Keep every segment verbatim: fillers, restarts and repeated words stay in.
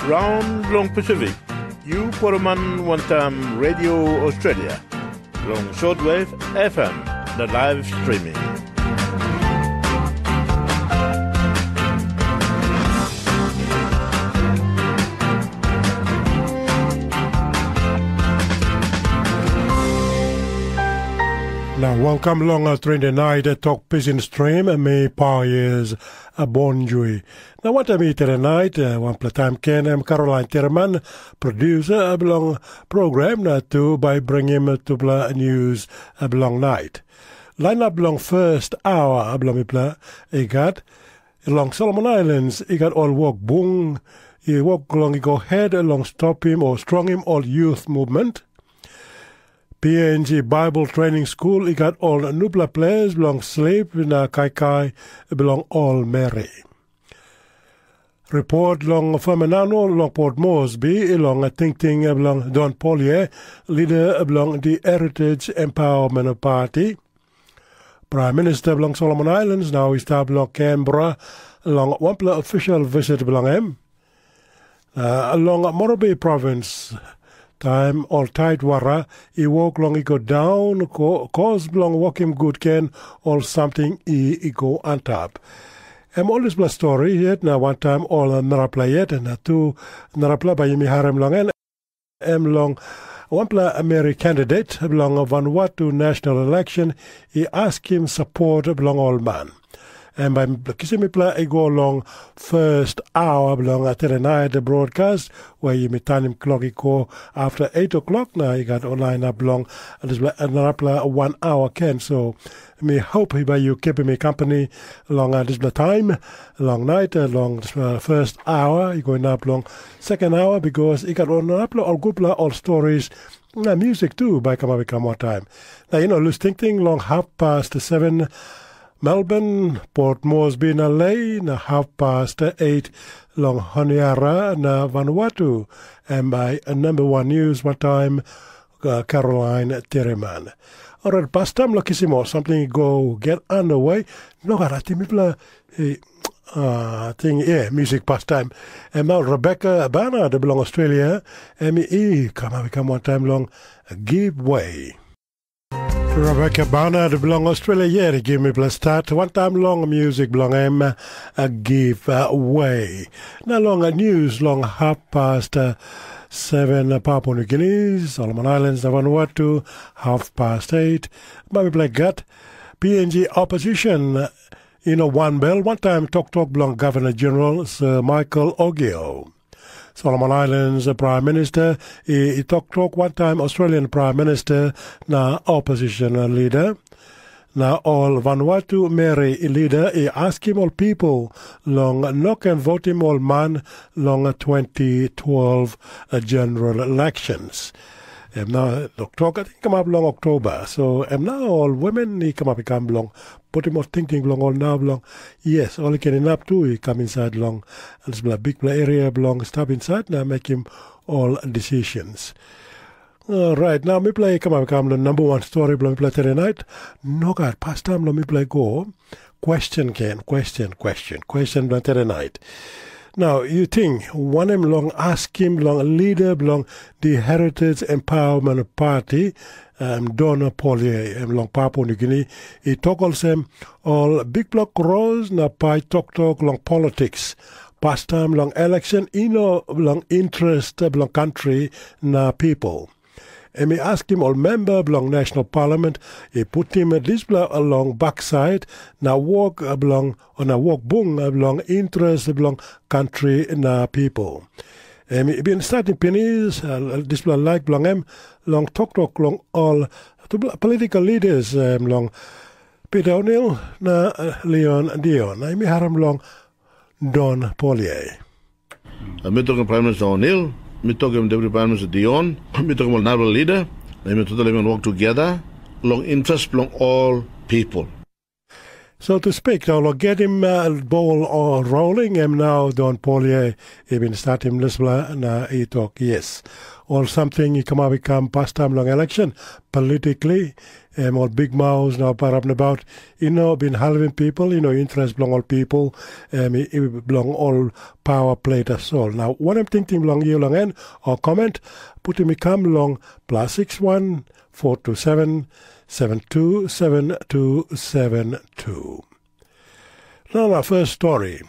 Raun bilong Pasifik, yu poroman wantaim Radio Australia, long shortwave F M, na live streaming. Na welkam long uh, Trinity Night uh, Tok Pisin Stream, uh, mi Pau Yes, uh, Bonjui. Na wantaim mi tede nait, uh, wanpela taim ken em Caroline Tereman, producer bilong program na tu bai bringim tupela news bilong nait. Lainap bilong first hour bilong mipela i gat long Solomon Islands i gat ol wok bung i wok long i go het long stopim o strongim ol youth movement. P N G Bible Training School i gat ol nupela ples bilong slip na kaikai bilong ol meri. Ripot long Femenano long Port Moresby long tingting bilong Don Polie, lida bilong di Heritage Empowerment Party. Prime Minister bilong Solomon Islands nau i stap long Canberra long wanpela official visit bilong em. Na long Morobe Province, taim ol tait wara i wok long i go daun, kos bilong wokim gut gen ol samting i i go antap. Em ol dispela stori yet na wantaim ol narapela yet na tu narapela bai yumi harim long en, em long wanpela meri kandidet bilong Vanuatu national election i askim sapot bilong ol man. Em bai kisim mipela i go long first hour bilong tede nait broadcast, we yumi tanim klok i go after eight o'clock na i gat ol lainap bilong dispela narapela one hour ken. So mi hope bai yu kipim mi company long uh, dispela taim, long nait, uh, long dispela first hour i go inap long second hour, because i gat ol narapela ol gutpela ol stories na music tu bai kamap i kam wantaim. Na you know, lus tingting long half past seven Melbourne, Port Moresby na Lae, na half past eight long Honiara na Vanuatu, em bai number one news wantaim uh, Caroline Tereman. Orait, pastam long kisim ol samting i go get underway. Nogat, ating mipela i uh, ting e yeah, music pastam. Em nau Rebecca Bernard bilong Australia, em i kamap i kam wantaim long Give Way. Rebecca Bernard bilong Australia yet i give mipela start wantaim long music bilong em uh, Give uh, Way. Na long uh, news long half past uh, seven uh, Papua New Guinea, Solomon Islands na Vanuatu, half past eight. Bai mipela gat P N G opposition uh, in a one bell, one time talk talk bilong Governor General Sir Michael Ogio. Solomon Islands Prime Minister i, i toktok wantaim Australian Prime Minister na opposition leader. Na ol Vanuatu meri leader i askim ol people long no ken votim ol man long twenty twelve general elections. Em na toktok i kamap long Oktoba, so em na ol women i kamap i kam bilong putim ol tingting bilong ol nau bilong, yes, ol i ken inap tu i kam insait long dispela bikpela eria bilong stap insait na mekim ol decisions. Orait, nau mipela i kamap i kam long namba wan stori bilong mipela tere nait. Nogat, pastaim long mipela i go, question ken, question, question, question bilong tere nait. Nau, yu ting, wanem long askim long lida bilong di Heritage Empowerment Party, em Don Polie, em long Papua Nugini, i tok olsem, ol bikpela kros na pai toktok long politiks, pastaim long elekshen i no long interes bilong kantri na pipel. Em i askim ol memba bilong National Parliament i putim dispela long baksait na wok bilong na wok bung bilong interes bilong kantri na pipel. Em i bin statim pinis dispela laik bilong em long toktok long ol political leaders em long Peter O'Neill na Leon Dion. Na em i harim long Don Polie. Mi tokim Prime Minister O'Neill, mi tokim Deputy Prime Minister Dion, mi tokim ol narapela leader, na mi totally bin work together long interest bilong all people. So to speak, na long getim uh, ball or rolling, em now Don Polie i bin startim dispela na i tok yes. ol samting i kamap i kam pastaim long eleksyen, politikli, em ol bikmaus na bagarap nabaut, i no bin helpim pipel, i no interes bilong ol pipel, em i, i bilong ol pawa plet tasol. Na wanem tingting bilong yu long en, o koment, putim i kam long plus six one four two seven seven two seven two seven two. Long first story.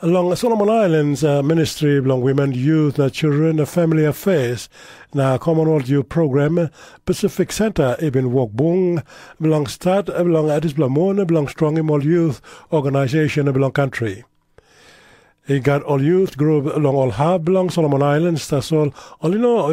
Long Solomon Islands uh, Ministry bilong Women, Youth na Children na Family Affairs na Commonwealth Youth Program, Pacific Center i bin wok bung bilong stat bilong dispela mun bilong strongim ol youth organization bilong country. I gat ol youth grup long ol hap bilong Solomon Islands, tasol ol i no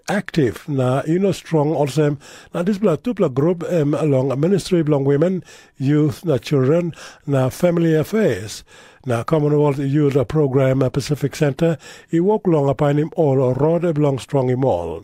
aktif na i no strong olsem, na dispela tupela grup em long Ministry bilong Women, Youth na Children na Family Affairs na Commonwealth Youth Program Pacific Center i wok long painim ol rot bilong strongim ol.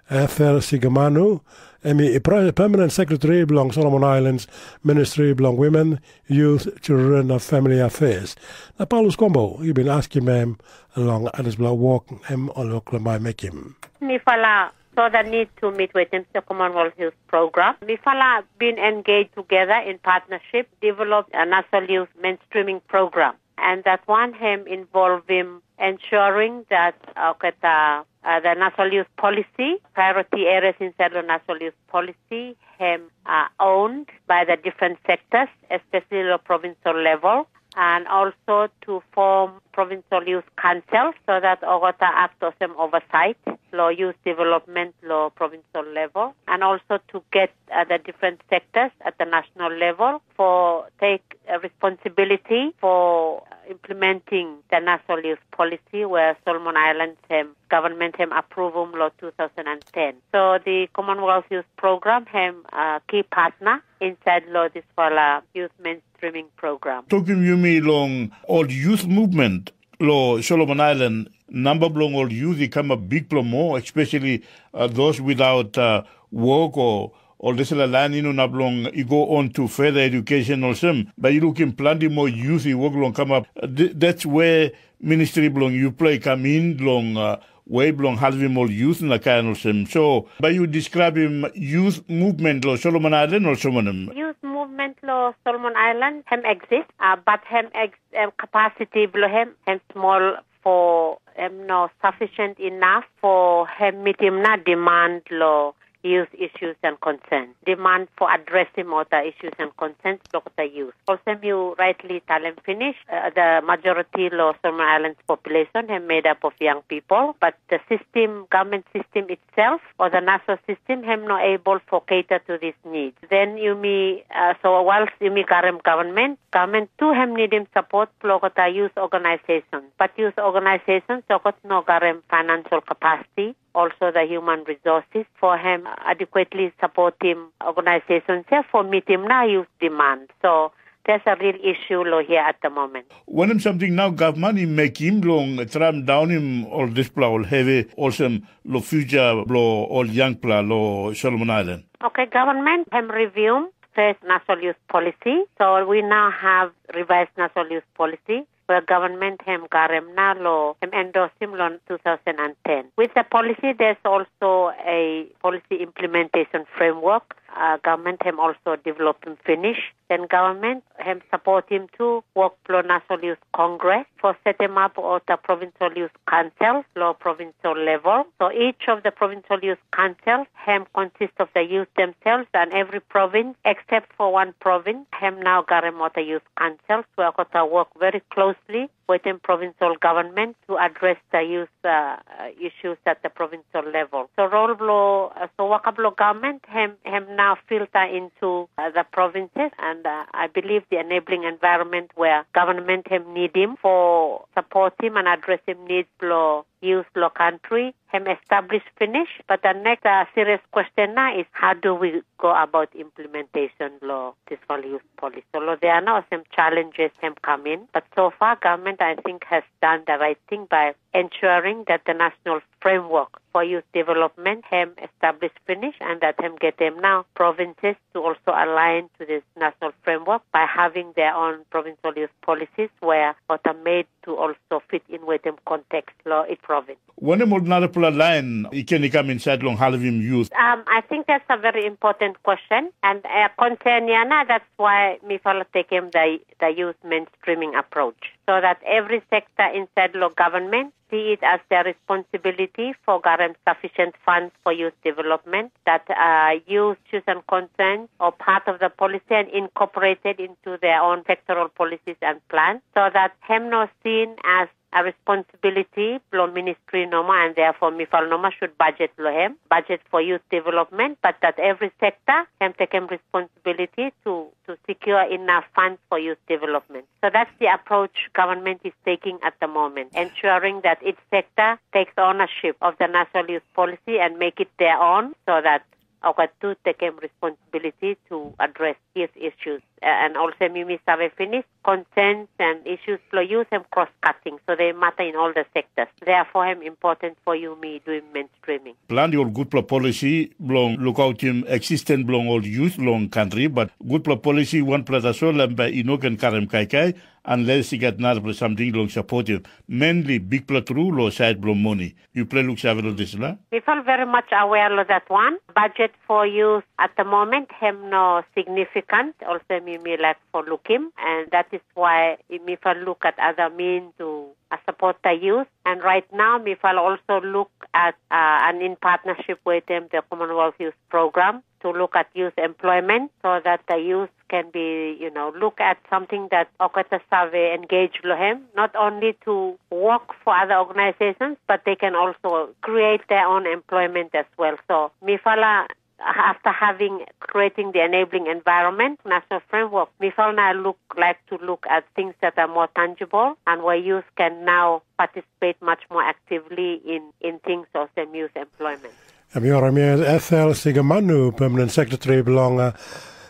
Ethel Sigamanu, em i permanent sekretari bilong Solomon Islands Ministry bilong Women, Youth, Children na Family Affairs. Na Paulus Kombo i bin askim em long dispela wok em ol wok long bai mekim. Mifala saw the need to meet with him the Commonwealth Youth Program. Mifala been engaged together in partnership, developed a national youth mainstreaming program. And that one him involve him ensuring that uh, okay, the, uh, the national youth policy, priority areas inside the national youth policy, him uh, owned by the different sectors, especially the provincial level, and also to form provincial youth council so that Ogata act as an oversight law youth development law provincial level, and also to get uh, the different sectors at the national level for take uh, responsibility for implementing the national youth policy where Solomon Islands him government him approve him law two thousand ten. So the Commonwealth Youth Program him uh, key partner inside law this fala youth mainstreaming program. Tokim yumi long ol youth movement lo Solomon Island, namba bilong ol youth i kamap bikpela moa, especially uh, those without uh, work or ol dispela lain i no inap long i go on to further education olsem, bai yu lukim planti moa youth i wok long kamap. That's where ministry bilong yupela i kam in long uh, way bilong helpim ol youth na kain olsem. So, bai yu describim youth movement lo Solomon Island olsem wanem? Youth movement lo Solomon Island hem exist, uh, but hem ex um, capacity bilong hem hem small for hem no sufficient enough for hem meeting na demand lo youth issues and concerns, demand for addressing other issues and concerns of the youth. Also, you rightly tell him finish, uh, the majority of Solomon Islands population are made up of young people, but the system, government system itself, or the national system, hem no able for cater to these needs. Then you me, uh, so whilst you me government, government too hem need him support, plokota youth organization, but youth organization so got no government financial capacity also the human resources for him adequately supporting organizations here for meet him na youth demand. So there's a real issue lo here at the moment. Wanem samting nau gavman i mekim long tram daunim ol dispela ol hevi olsem lo future blo ol yangpela lo Solomon Island? Okay, government hem review first national youth policy. So we now have revised national youth policy. Where government hem garem na lo hem endorse him long two thousand ten. With the policy, there's also a policy implementation framework. Uh, government hem also develop him finish. Then government hem support him to work pro National Youth Congress for set him up or the provincial youth council lo provincial level. So each of the provincial youth council hem consist of the youth themselves and every province except for one province hem now garem or the youth council. So I got to work very closely within provincial government to address the youth uh, issues at the provincial level. So role blo, uh, so wakablo government hem hem now filter into uh, the provinces, and uh, I believe the enabling environment where government hem need him for support him and address him needs blo youth lo country hem establish finish. But the next uh, serious question now is how do we go about implementation lo this whole youth policy? So lo there are now some challenges hem come in, but so far government I think has done the right thing by ensuring that the national framework for youth development hem established finish and that hem get them now provinces to also align to this national framework by having their own provincial youth policies where automate to also fit in with them context law in province. Wanem ol narapela lain i ken i kam insait long helpim yut? Um, I think that's a very important question and uh, concern, Yana. That's why Mifala taking the, the youth mainstreaming approach so that every sector inside law government see it as their responsibility for guarantee sufficient funds for youth development, that uh, youth chosen concerns or part of the policy and incorporated into their own sectoral policies and plans, so that hem no seen as a responsibility below ministry noma, and therefore Mifal noma should budget lo him, budget for youth development, but that every sector can take him responsibility to, to secure enough funds for youth development. So that's the approach government is taking at the moment, ensuring that each sector takes ownership of the national youth policy and make it their own, so that Okatu take him responsibility to address youth issues. Uh, and also, Mimi Save finish, concerns and issues lo youth and cross-cutting, so they matter in all the sectors. Therefore, him important for you, me, doing mainstreaming. Planti ol gutpela polisi bilong lukautim eksisten bilong ol yut long kantri, but gutpela polisi wanpela tasol em bai i no ken karim kaikai, unless i gat narapela samting long sapotim, mainly bikpela tru lo sait bilong moni. Yupela luksave long dispela? We feel very much aware of that one. Budget for youth at the moment, hem no significant. Also, me, me like for look him, and that is why me for look at other means to uh, support the youth. And right now, me for also look at uh, and in partnership with them, the Commonwealth Youth Program to look at youth employment so that the youth can be, you know, look at something that Okata Save engage lo him, not only to work for other organizations, but they can also create their own employment as well. So Mifala, after having creating the enabling environment, national framework, Mifala now look like to look at things that are more tangible and where youth can now participate much more actively in, in things of the youth employment. Em i harim Ethel Sigamanu, Permanent Secretary bilong uh,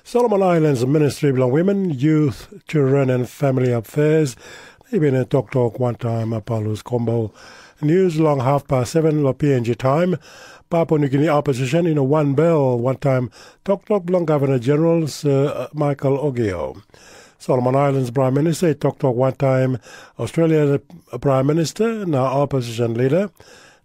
Solomon Islands Ministry bilong Women, Youth, Children and Family Affairs. I bin toktok wantaim Apalus Kombo. News long half past seven lo P N G time. Papua New Guinea opposition in a one bell wantaim toktok bilong Governor General Sir Michael Ogio. Solomon Islands Prime Minister i toktok wantaim Australia Prime Minister na opposition leader.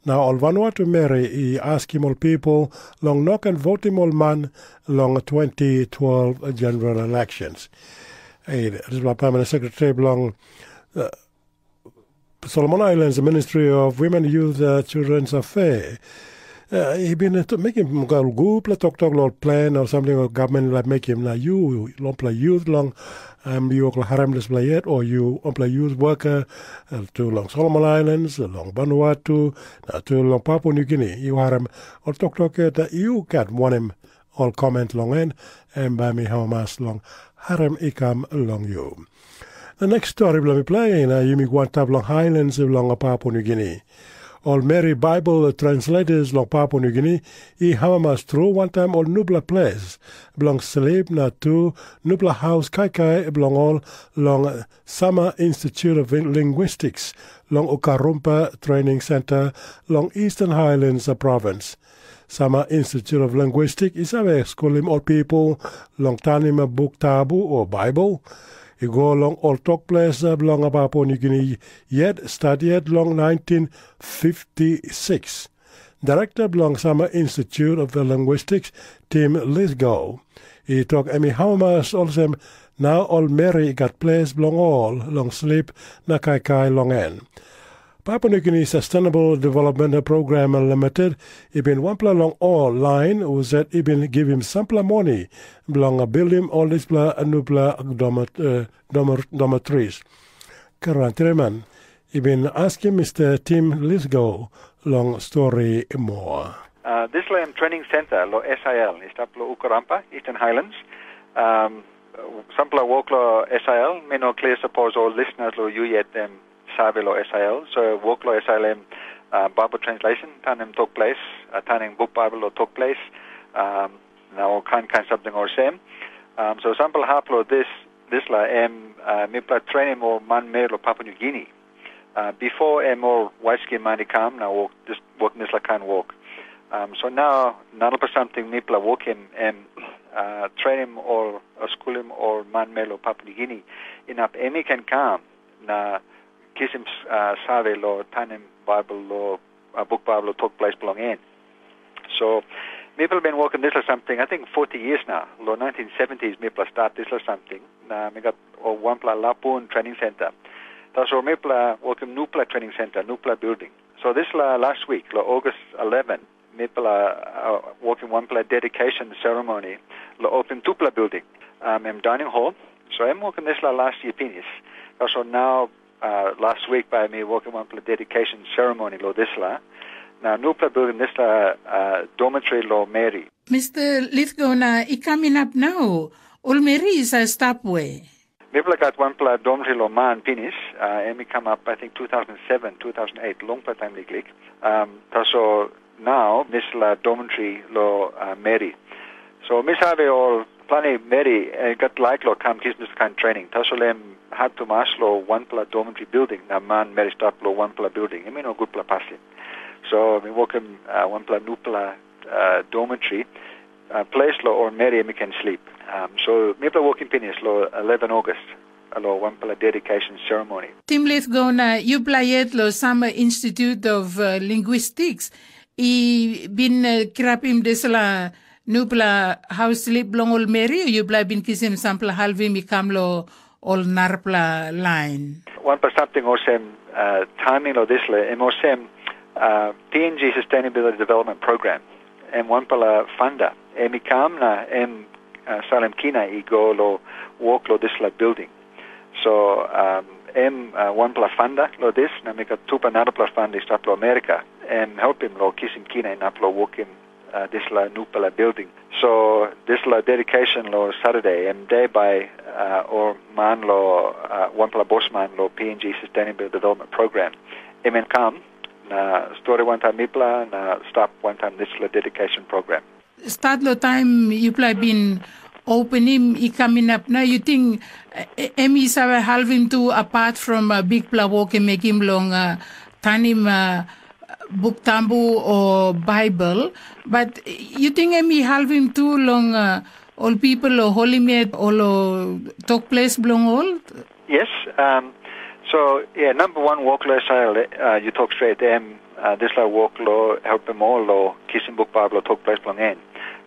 Na ol Vanuatu meri i askim ol pipel long no ken votim ol man long twenty twelve general elections. Hey, dispela permanent secretary bilong uh, Solomon Islands Ministry of Women, Youth, uh, Children's Affairs. Uh, i bin mekim gupela toktok long plan o samting o gavman i laik mekim na yu longpela youth long um, yu ol harem dispela yet o yu wanpela youth worker uh, tu long Solomon Islands, long Vanuatu, na tu long Papua New Guinea. Yu harem ol toktok yet uh, yu gat wanem ol comment long en, em bai mi hamas long harem i kam long yu. Na next story bilong mi play na yumi go antap long Highlands bilong Papua New Guinea. Ol Mary Bible translators long Papua New Guinea i hamamas tru wantaim ol nupela ples bilong slip na tu nupela haus kaikai bilong ol long Summer Institute of Linguistics long Ukarumpa Training Center long Eastern Highlands Province. Sama Institute of Linguistic i save skulim ol pipel long tanim buk tabu o Baibel i go long ol tok ples bilong Papua New Guinea yet stat yet long nineteen fifty-six. Direkta bilong Sama Institute of Linguistics, Tim Lithgow, i tok em i hamamas olsem na ol meri i gat ples bilong ol long slip na kaikai long en. Papua New Guinea Sustainable Development Program Limited i bin wanpela long ol lain husat i bin givim sampela moni bilong bildim ol dispela nupela dormitories. Karan Treman i bin askim Mr. Tim Lisgo long stori moa. Uh, dispela em training center lo S I L, i stap lo Ukarumpa, Eastern Highlands. Um, sampela wok lo S I L, mi no clear suppose all listeners lo you yet them save lo S I L. So wok lo S I L em uh, Bible translation, tanim tok place, uh, tanim book Bible lo tok place, um, na ol kain kain something or same. Um, so sampela hap lo this, this la em uh, mipela training o man me lo Papua New Guinea. Uh, before em ol waitskin man i kam na wok, dis, wok dispela kain wok. Um, so nau, narapela samting mipela wokim em uh, trenim ol, uh, skulim ol manmeri o Papua Nigini, inap em i ken kam na kisim uh, save lo tanim Bible lo uh, buk Bible lo tok ples bilong en. So mipela bin wokim dispela samting, I think forty years now. Lo nineteen seventies mipela start dispela samting. Na mi gat o wanpela lapun training center. Tasol mipela wokim nupela training center, nupela building. So dispela last week, lo August eleven, mipela uh, wokim wanpela dedication ceremony lo opim tupela building. Um, em dining hall. So em wokim dispela last year pinis. Tasol now uh, last week by me wokim wanpela dedication ceremony lo dispela. Na nupela building dispela uh, dormitory lo meri. Mister Lithgo, na i kam inap nau, ol meri i sa stap we? Mipela gat wanpela dormitory lo man pinis, uh, em i kamap, I think, two thousand seven, two thousand eight, longpela taim liklik. Um, tasol nau, dispela dormitory lo uh, meri. So mi save ol planti meri eh, gat laik lo kam kisim dispela kain training. Tasol em hat tumas lo wanpela dormitory building, na man meri stap lo wanpela building. Em i no gutpela pasin. So mi wokim uh, wanpela nupela uh, dormitory uh, ples lo ol meri em i ken slip. Um, so mipela wokim pinis lo eleven August, lo wanpela dedication ceremony. Tim Lithgo, na yupela yet lo Summer Institute of uh, Linguistics i bin uh, kirapim dispela nupela haus slip bilong ol meri, o yupela bin kisim sampela halvim i kam lo ol narapela lain? Wanpela samting olsem, uh, timing lo dispela, em olsem uh, P N G Sustainability Development Program, em wanpela fanda, em i kam na em uh, salim kina i go lo wok lo dispela building. So um, em uh, wanpela fanda lo dis, na mi gat tupela narapela fanda i stap lo Amerika, em helpim lo kisim kina inap lo wokim uh, dispela nupela building. So dispela dedication lo Saturday, em de by uh, o man lo uh, wanpela bosman lo P N G Sustainable Development Program. Em en kam na stori wantaim mipela na stap wantaim dispela dedication program. Stat lo taim yupela bin openim i kam inap na, yu ting eh, em i save halvim tu apart from uh, bikpela wok em mekim long uh, tanim uh, buk tambu o Baibel, but yu ting em i halvim tu long uh, ol pipel o holim yet ol o tok ples bilong ol? Yes. Um, so, yeah, number one, wok lo S I L, uh, you talk straight, em, uh, dispela wok lo helpim ol lo kisim buk Baibel lo tok ples bilong en.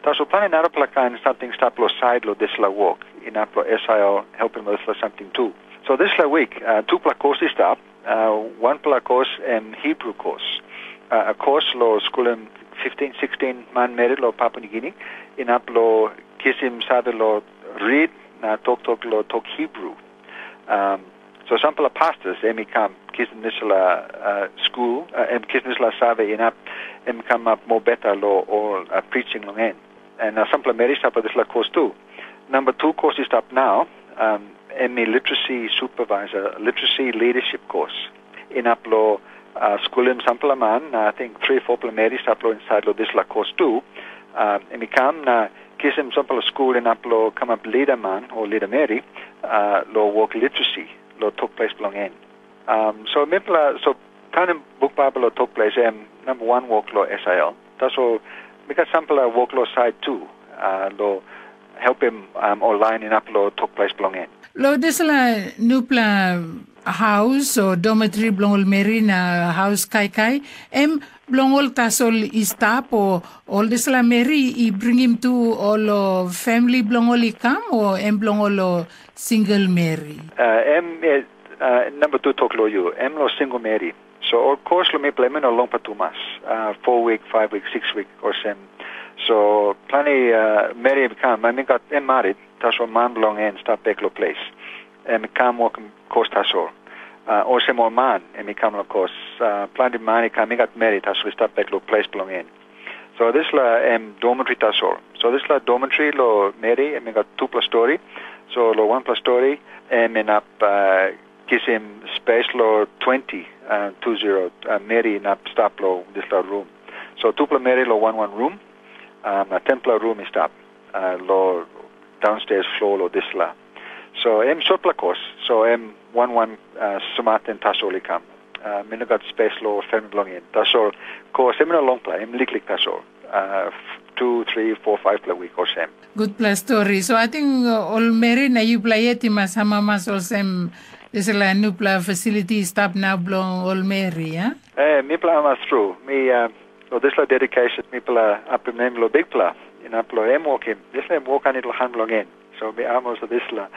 Tasol planti narapela kain samting stap lo sait lo dispela wok, inap lo S I L helpim lo dispela samting tu. So dispela wik, uh, tupela kos i stap, uh, wanpela kos em Hebrew kos. Uh, a kos lo skulim fifteen, sixteen manmeri lo Papua Nigini, inap lo kisim save lo rid na toktok lo tok Hebrew. Um, so sampela pastors em i kam kisim dispela uh, skul, uh, em kisim dispela save inap em i kamap moa beta lo ol uh, preaching long en. And uh, sampela meri stap lo dispela kos tu. Namba tu kos i stap nau, um, em i literacy supervisor, literacy leadership kos. Inap lo uh, skulim sampela man, na I think three, fourpela meri stap lo insait lo dispela kos tu. Uh, em i kam na kisim sampela skul inap lo kamap lida man o lida meri uh, lo wok literacy lo tok ples bilong en. Um, so mipela, so tanim buk Baibel lo tok ples em namba wan wok lo S I L. Tasol mi gat sampela wok lo sait tu, uh, lo helpim um, ol lain inap lo tok ples bilong en. Lo dispela nupela haus o dormitory bilong ol meri na haus kaikai, em bilong ol tasol i stap, o ol dispela meri i bringim tu ol o famili bilong ol i kam, o em bilong ol o singel meri? Uh, em, eh, uh, namba tu tok lo yu, em lo singel meri. So ol kos lo mipela em i no longpela tumas, uh, four week, five week, six week olsem. So planti uh, meri i kam, em i gat em marit, tasol man bilong en stap bek lo ples. Em i kam wokim kos tasol. Uh, olsem ol man, em i kam lo kos. Uh, planti man i kam, i gat meri tasol i stap bek lo ples bilong en. So dispela em dormitory tasol. So dispela dormitory lo meri, em i gat tupela stori. So lo wanpela stori, em inap uh, kisim spes lo twenty, uh, two zero, uh, meri inap stap lo dispela rum. So tupela meri lo wan wan rum, um, na tenpela rum i stap uh, lo downstairs floor lo dispela. So em sotpela kos, so em wan wan uh, sumatin tasol i kam. Uh, mi no gat spes lo famili bilong en. Tasol, kos em i no longpela, em liklik tasol. Uh, two, three, four, five pela wik olsem. Gutpela stori. So ating uh, ol meri na yupela yet i mas amamas olsem dispela nupela fasiliti i stap nau bilong ol meri, a? Eh, mipela amas tru. Mi, uh, so dispela dedication mipela apim nem lo Bikpela. Inap lo em wokim. Dispela em wok anit lo han bilong en. So mi amos lo dispela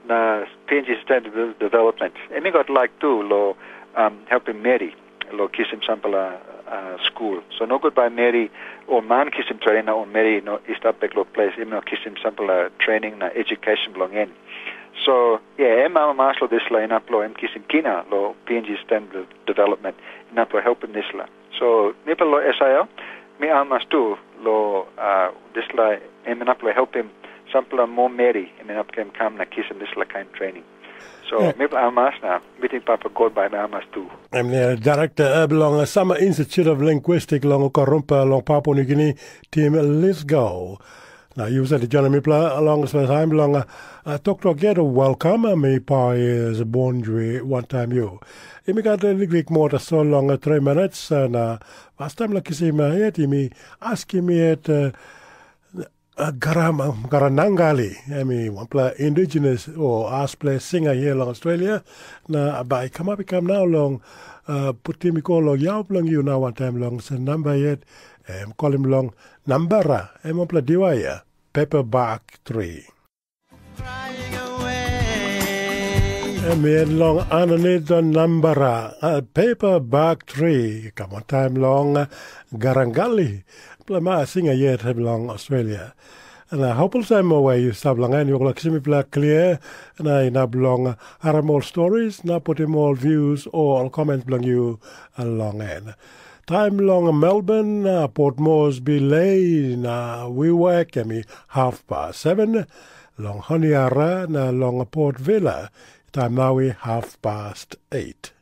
na P N G Sustainable Development. Em i got laik tu lo um, helpim meri lo kisim sampela uh, skul. So no gut bai meri o man kisim training na o meri no i stap bek lo ples em no kisim sampela training na education bilong en. So yeah, em amamas lo dispela inap lo em kisim kina lo P N G Sustainable Development inap lo helpim dispela. So mipela lo S I L, mi amas tu lo uh, dispela em inap lo helpim sampela mo meri em inap kem kam na kisim dispela kain training. So yeah. Mipela amas na, mi ting Papa God bai mi amas tu. Em ni director uh, bilong uh, Summer Institute of Linguistic long Korumpa long Papua New Guinea, Tim Lisgo. Na yu sait join mipela long dispela taim bilong uh, uh, toktok yet welcome uh, mi pa is born jui one time you. Imi gat uh, liklik moa tasol long uh, three minutes uh, na pastaim long kisim uh, yet imi askim yet uh, uh, Garam, Garanangali, em i wanpela indigenous o asples singa hia long Australia, na bai kamap i kam nau long uh, putim i go long yau bilong yu na wantaim long se namba yet, em kolim long nambara, em wanpela diwaia, paperback tree. Em yet long ananit long nambara, uh, paperback tree, kam wantaim long uh, Garangali, Pela ma singa yet bilong Australia. Na hopeful time mo we yu stap long en yu klia, na inap long harim ol stories na putim ol views o ol comments bilong yu long en. Taim long Melbourne na Port Moresby lei na Wewak em i half past seven, long Honiara na long Port Vila taim nau i half past eight.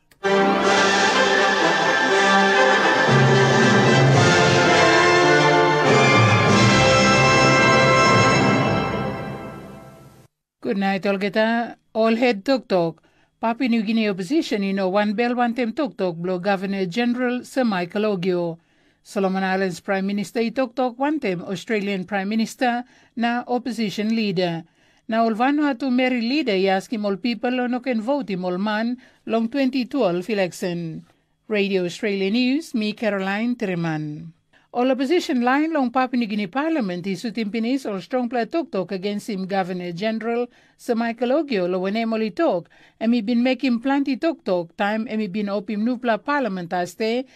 Gutnait olgeta. Ol het toktok. Papua Niugini oposisen i no wanbel wantaim toktok bilong Gavana Jeneral Sir Michael Ogio. Solomon Islands Praim Minista i toktok wantaim Australian Praim Minista na oposisen lida. Na ol Vanuatu meri lida i askim ol pipel long no ken votim ol man long twenty twelve election. Radio Australia News, mi Caroline Treman. Ol oposisen lain long Papua Niugini Parliament i sutim pinis ol strongpela toktok agensim Gavana Jeneral Sir Michael Ogio, long wanem ol i tok, em i bin mekim planti toktok taim em i bin opim nupela parliament aste,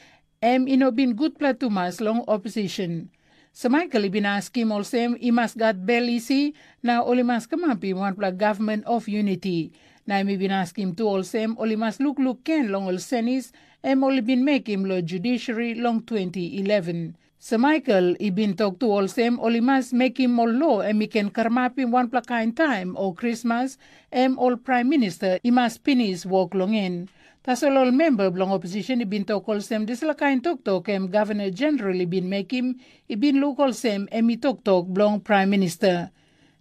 em i no bin gutpela tumas long oposisen. Sir Michael i bin askim olsem i mas gat bel isi na ol i mas kamapim wanpela gavman of uniti. Na em i bin askim tu olsem ol i mas lukluk gen long ol senis em ol i bin mekim long judisiari long twenty eleven. Sir Michael i bin tok tu olsem ol i mas mekim ol lo em i ken karamapim wanpela kain taim o krismas, em ol praim minista i mas pinis wok long en. Tasol ol memba bilong oposisen i bin tok olsem dispela kain toktok em gavana jeneral i bin mekim i bin luk olsem em i toktok bilong praim minista.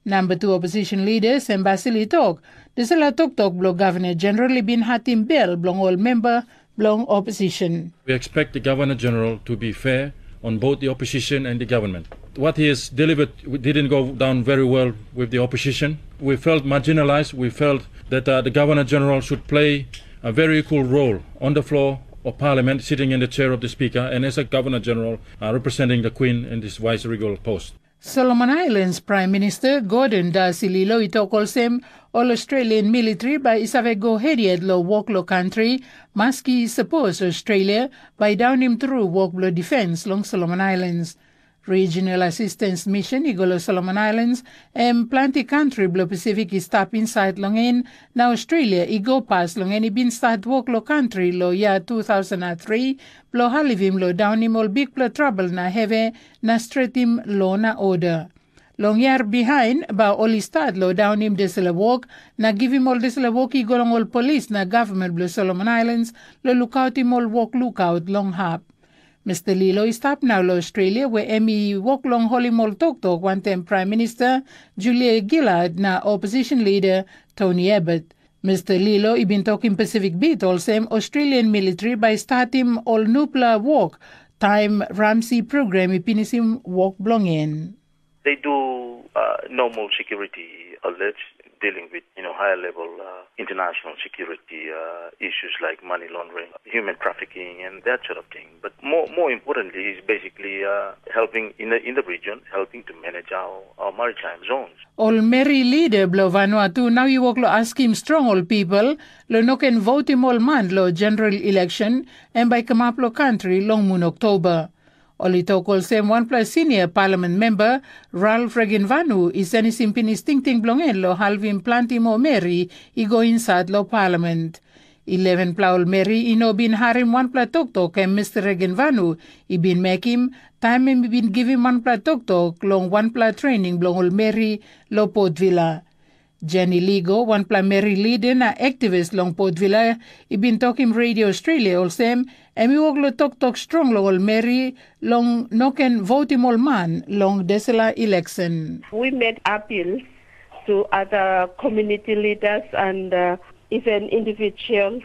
Namba tu oposisen lidas em Basil i tok, dispela toktok bilong gavana jeneral i bin hatim bel bilong ol memba bilong oposisen. We expect the Governor General to be fair on both the opposition and the government. What he has delivered didn't go down very well with the opposition. We felt marginalized. We felt that uh, the Governor General should play a very equal role on the floor of Parliament, sitting in the chair of the Speaker, and as a Governor General uh, representing the Queen in this vice regal post. Solomon Islands Praim Minista Gordon Darcy Lilo i tok olsem, ol Australian militri bai i save go hediat long wok long kantri, maski sapos Australia bai daunim tru wok bilong difens long Solomon Islands. Regional Assistance Mission i go long Solomon Islands, em planti kantri bilong Pasifik i stap insait long en, na Australia i go pas long en i bin stat wok long kantri long yia two thousand three, bilong helpim long daunim ol bikpela trabel na hevi na stretim lo na oda. Long yia bihain, bai ol i stat long daunim dispela wok, na givim ol dispela wok i go long ol polis na gavman bilong Solomon Islands, long lukautim ol wok lukaut long hap. Mister Lilo i stap nau long Australia, where em i wok long holim ol toktok wantaim Praim Minista Julia Gillard na oposisen lida Tony Abbott. Mister Lilo i bin tokim Pacific Beat olsem Australian military bai i statim ol nupela wok taim Ramsey program i pinisim wok bilong en. They do uh, normal security alerts dealing with you know higher level uh, international security uh, issues like money laundering, human trafficking, and that sort of thing. But more more importantly, is basically uh, helping in the in the region, helping to manage our, our maritime zones. Ol meri leader bilong Vanuatu nau i wok long askim strong ol people long no ken votim ol man long general election em bai kamap long country long mun Oktober. Ol i tok olsem wanpela senior parliament member Ralph Regenvanu i senisim pinis tingting bilong en long halvim planti moa meri i go insait long parliament. Elevenpela ol meri i no bin harim wanpela toktok em Mister Regenvanu i bin mekim taim em i bin givim wanpela toktok long wanpela training bilong ol meri long Port Vila. Jenny Ligo, wanpela meri leader na aktivis long Port Vila, i bin tokim Radio Australia olsem, em i wok long toktok strong long ol meri long no ken votim ol man long dispela election. We made appeals to other community leaders and uh, even individuals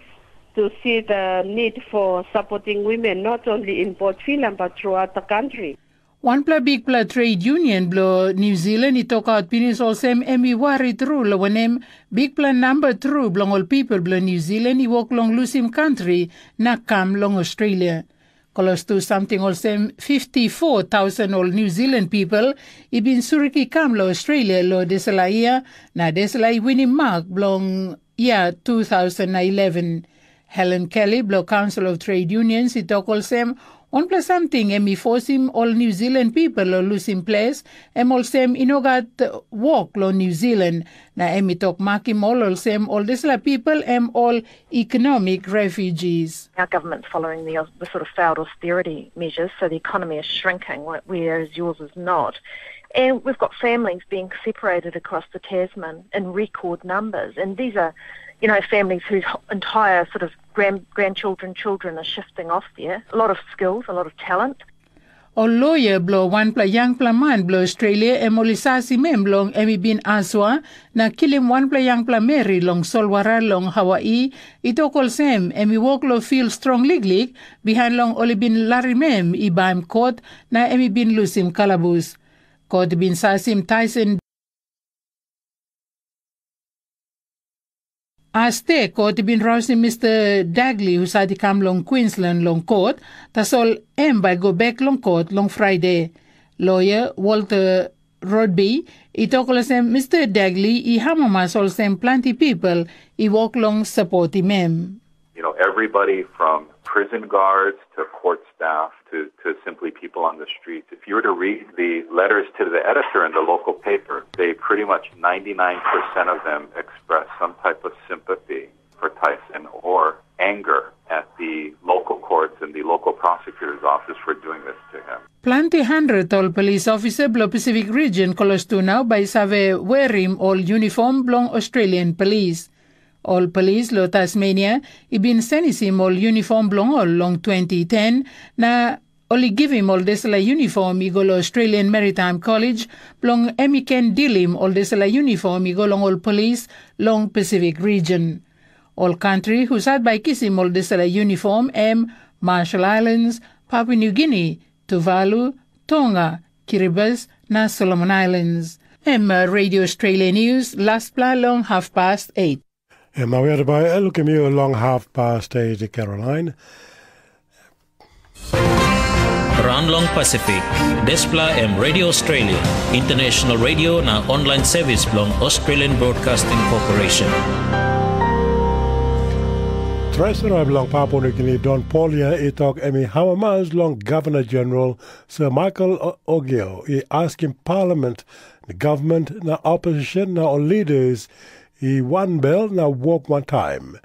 to see the need for supporting women not only in Port Vila but throughout the country. Wanpela bikpela trade union bilong New Zealand i tokaut pinis olsem em i wari tru long wanem bikpela namba tru bilong ol pipel bilong New Zealand i wok long lusim kantri na kam long Australia. Klostu samting olsem fifty four tausen ol New Zealand pipel i bin surik i kam long Australia long dispela yia, na dispela i winim mak bilong yia two thousand eleven. Helen Kelly bilong Council of Trade Unions i tok olsem, wanpela samting em i fosim ol New Zealand pipel long lusim ples, em olsem i no gat wok long New Zealand, na em i tok makim ol olsem ol dispela pipel em ol economic refugees. Our government's following the, the sort of failed austerity measures, so the economy is shrinking, wh- whereas yours is not. And we've got families being separated across the Tasman in record numbers, and these are, you know, families whose h- entire sort of grand, grandchildren, children are shifting off there. A lot of skills, a lot of talent. Ol loya bilong wanpela yangpela man bilong Australia em ol i sasim em long em i bin asua na kilim wanpela yangpela meri long solwara long Hawaii, i tok olsem em i wok long fil strong liklik bihain long ol i bin larim em i baim kot na em i bin lusim kalabus. Kot i bin sasim Tyson Aste kot i bin rausim Mister Dagley husat i kam long Queensland long kot, tasol em bai i go bek long kot long Friday. Loya Walter Rodby i tok olsem Mister Dagley i amamas olsem planti pipel i wok long sapotim em. You know, everybody from prison guards to court staff to, to simply people on the streets. If you were to read the letters to the editor in the local paper, they pretty much ninety-nine percent of them express some type of sympathy for Tyson or anger at the local courts and the local prosecutor's office for doing this to him. Planti hundred ol polis ofisa bilong Pacific Region klostu nau bai i save werim ol uniform bilong Australian polis. Ol polis long Tasmania i bin senisim ol uniform bilong ol long twenty ten, na ol i givim ol dispela uniform i go long Australian Maritime College bilong em i ken dilim ol dispela uniform i go long ol polis long Pacific Region. Ol kantri husat bai i kisim ol dispela uniform em Marshall Islands, Papua New Guinea, Tuvalu, Tonga, Kiribati na Solomon Islands. Em uh, Radio Australia News, lastpela long half past eight. Em awer bai lukim yu long half past eight, Caroline. Ran long Pasifik, dispela em Radio Australia, international radio na online service bilong Australian Broadcasting Corporation. Treasurer bilong Papua Nugini Don Polia i tok em i amamas long Governor General Sir Michael Ogio i askim Parliament, government na opposition na ol leaders i wanbel na wok wantaim.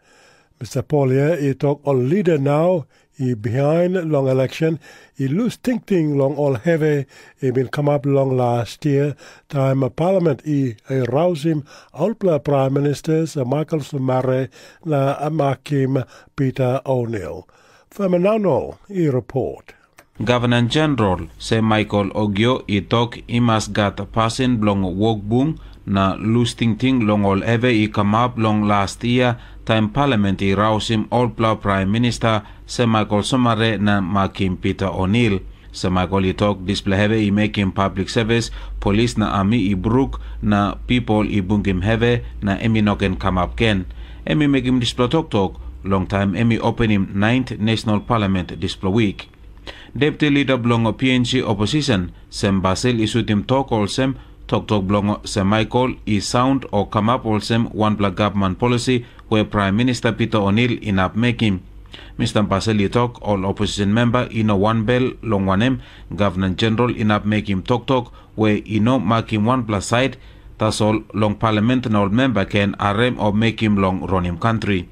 Mister Polia i tok ol leader nau i bihain long election i lus tingting long ol hevi i bin kamap long last year, taim Parliament i rausim olpela Prime Ministers Michael Somare na Makim Peter O'Neill. Fernando i report. Gavman Jeneral Sem Michael Ogio i tok i mas gat pasin bilong wokbung na lus tingting long ol hevi i kamap long las yia, taim Palamen i rausim olpela Pram Minista Sem Michael Somare na makim Pita Onil. Sem Michael i tok dispela hevi i mekim pablik sevis, polis na ami i bruk, na pipel i bungim hevi, na em i no ken kamap gen. Em i mekim dispela toktok long taim em i openim naint Nasional Palamen dispela wik. Deputi Lida bilong P N G Oposisen, Sem Basil i sutim tok olsem, toktok bilong Sem Michael i saun o kamap olsem wanpela gavman polisi we Pram Minista Pita Onil inap mekim. Mista Basil i tok ol oposisen memba i no wanbel, long wanem, Gavman Jeneral inap mekim toktok we i no makim wanpela sait, tasol long Palamen na ol memba ken harim o mekim long ronim kantri.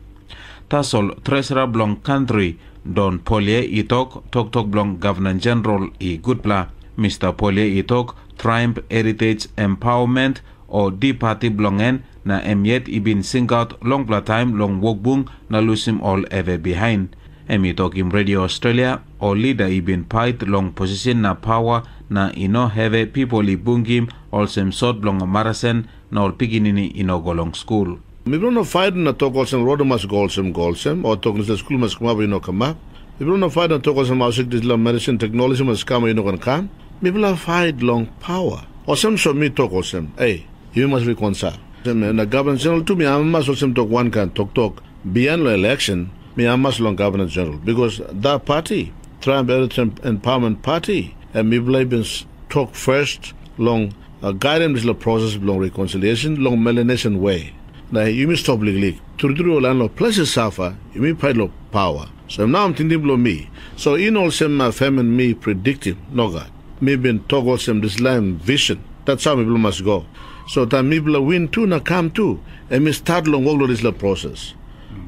Tasol Tresera bilong kantri, Don Polie i tok, toktok bilong Gavman Jeneral i gutpela. Mista Polie i tok, Triumph Heritage Empowerment o D Party bilong en, na em yet i bin singaut longpela taim long wokbung na lusim ol hevi bihain. Em i tokim Radio Australia, ol lida i bin pait long posisin na pawa, na i no hevi pipel i bungim olsem sot bilong marasin na ol pikinini i no go long skul. Mipela no pait na tok olsem rot i mas go olsem go olsem, o tok dispela skul mas kamap i no kamap. Mipela no pait na tok olsem hausik dispela medisin teknologi mas kam o i no ken kam. Mipela pait long pawa. Olsem so mi tok olsem, ei, yumi mas reconcile. Na Gavman Jeneral tu mi amamas olsem tok wankain toktok bihain long election, mi amamas long Gavman Jeneral, bikos da pati, Triumph Heritage Empowerment Party, em mipela i bin tok first long uh, gaidim dispela proses bilong reconciliation long melanesian way. Na yumi stop liklik. Tru tru ol lain long ples i safa, yumi pait long pawa. So em nau tingting bilong mi. So i no olsem uh, fem en mi prediktim, nogat. Mi bin tok olsem dispela em vision. That's how mipela mas go. So taim mipela win tu na kam tu, em i stat long wok long dispela proses.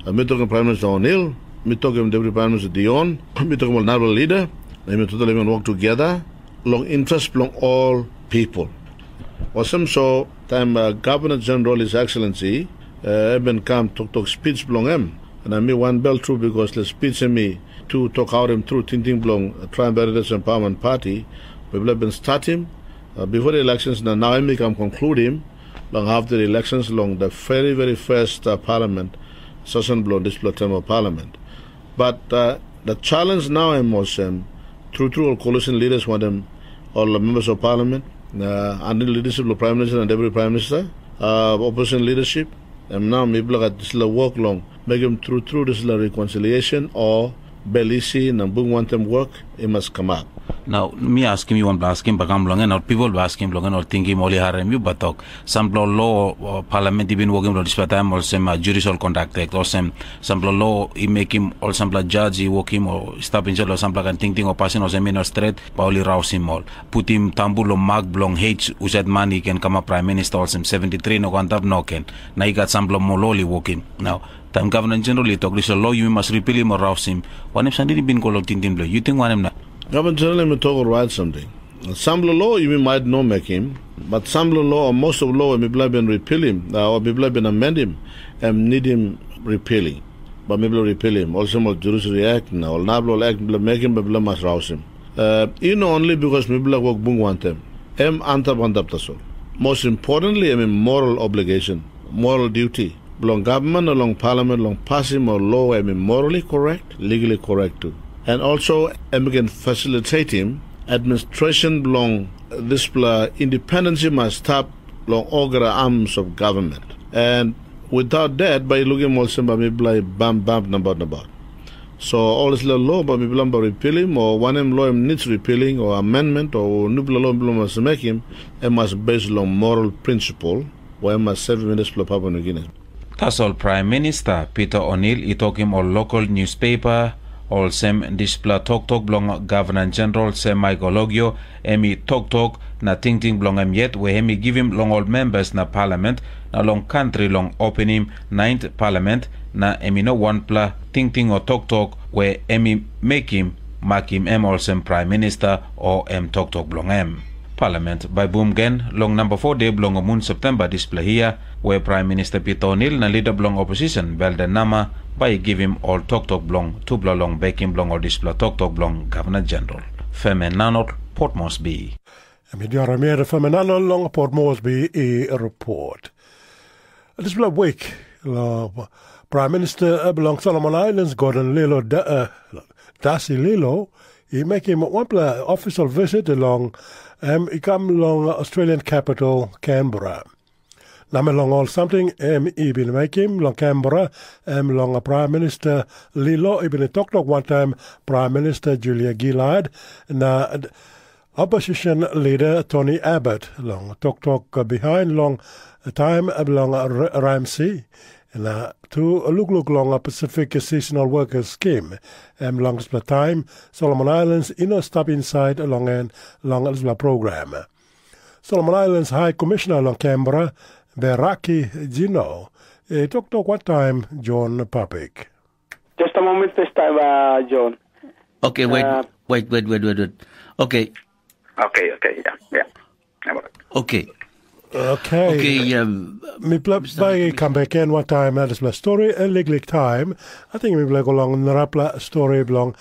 Uh, mi tokim Prime Minister O'Neill, mi tokim Deputy Prime Minister Dion, mi tokim ol narapela leader, na mi totally bin work together long interest bilong ol people. Olsem so, taim uh, Governor General His Excellency uh, em bin kam toktok speech bilong em, na mi wanbel tru bikos le speech em i tu tok autim tru tingting bilong Triumph Heritage Empowerment Party, mipela bin statim uh, before the elections na nau em i kam konkludim long after the elections long the very very first uh, parliament session bilong dispela term of parliament. But uh, the challenge now em olsem, tru tru ol coalition leaders wantaim ol members of parliament, uh, under the leadership of Prime Minister and Deputy Prime Minister, uh, opposition leadership, em nau mipela gat dispela work long mekim tru tru dispela reconciliation o bel isi na bung wantaim work i mas kamap. Na mi askim yu wanpela askim bakam long en, ol pipel bai askim long en, ol tingim ol i harim yu batok. Sampela lo o parlament i bin wokim long dispela taim olsem uh, judicial conduct act, olsem sampela lo i mekim ol sampela judge i wokim o stap insait long sampela kain tingting o pasin olsem i no stret, bai ol i rausim ol. Putim tambu long mak bilong H, husat man i ken kamap prime minister olsem seventy three no go antap no ken. Na i gat sampela moa lo ol i wokim. Nau, taim gavman jeneral i tok dispela lo yumi mas ripilim o rausim, wanem sandin i bin go long tingting bilong yu ting wanem na? Gavman jeneral em i tok orait samting. Sampela lo yumi mait no mekim, bat sampela lo o most of lo mipela bin ripilim, o mipela bin amendim, em nidim ripilim. Bai mipela ripilim, olsem ol Judiciary Act na ol narapela ol act mipela mekim, bai mipela mas rausim. Uh, i no only bikos mipela wok bung wantem, em antap antap tasol. Most importantly, em i moral obligation, moral duty, bilong gavman na long parlament long pasim ol lo em i morally correct, legally correct tu. And also, em i ken facilitatim administration bilong dispela independence i mas stap long olgeta arms of government. And without that, bai i lukim olsem bai mipela i bam bam nabaut nabaut. So ol dispela lo bai mipela bai ripilim, o wanem lo em nits ripiling o amendment o nupela lo mipela mas mekim, em mas base long moral principle, o em mas sevim dispela Papua New Guinea. Tasol Prime Minister Peter O'Neill i tokim ol local newspaper olsem dispela toktok bilong Gavman Jeneral Sem Michael Ogio, em i toktok na tingting bilong em yet we em i givim long ol members na parlament na long kantri long openim naint parlament, na em i no wanpela tingting o toktok we em i mekim makim em olsem prime minister o em toktok bilong em. Parlament bai bum gen long namba fo de bilong mun Septemba dispela hia, we Prime Minister Peter O'Neill na lida bilong opposition Belden Nama bai i givim ol toktok bilong tupela long bekim bilong ol dispela toktok bilong Gavman Jeneral. Femenanot Port Moresby. Em i diara miere Femenanot long Port Moresby i report. Dispela wik, lo Prime Minister bilong Solomon Islands, Gordon Lilo, da, uh, Dasi Lilo, i mekim wanpela official visit long em i kam long Australian capital, Canberra. Na me long ol samting em i bin mekim long Canberra, em long Prime Minister Lilo i bin toktok wantaim Prime Minister Julia Gillard na opposition leader Tony Abbott long toktok behind long taim bilong Ramsey, na tu lukluk long Pacific Seasonal Workers Scheme, em long dispela taim Solomon Islands i no stap insait long en long dispela program. Solomon Islands High Commissioner long Canberra, Beraki Jino, i toktok wantaim John Papik. Just a moment, this time, uh, John. Okay, wait, Uh, wait, wait, wait, wait, wait. Okay. Okay, okay, yeah, yeah. Okay. Okay. Okay, um, mi pla- Mister bai Mister come back in one time, uh, dispela story, a liklik time. I think mi pla go long narapla story belong,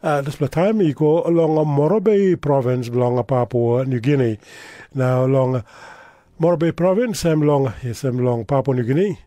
uh, dispela time i go along Morobe province belong Papua New Guinea. Now along Morobe province, em long, yes, em long Papua New Guinea.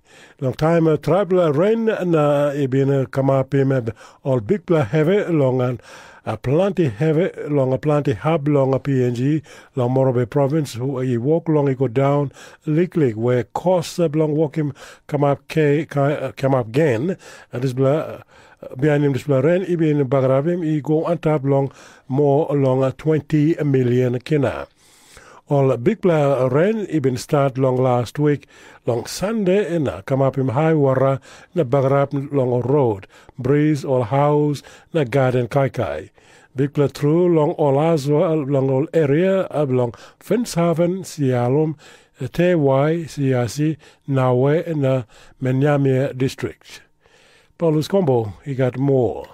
Long taim uh, tripela ren na i bin uh, kamapim uh, ol bikpela hevi long an uh, planti hevi long uh, planti hap long uh, P N G long Morobe province, hu i wok long i go daun liklik, we kos uh, bilong wokim kamap ke, ka, uh, kamap gen, uh, dispela uh, bihainim dispela ren i bin bagarapim i go antap long mo long uh, twenty million kina. Ol bikpela ren i bin stat long las wik long Sande na kamapim haiwara na bagarap long ol rot, bris, ol haus na gaden kaikai. Bikpela tru long ol asua long ol eria bilong Fenshaven, Sialum, Tewai, Siasi, Nawe na Menyamia distrik. Paulus Kombo i gat moa.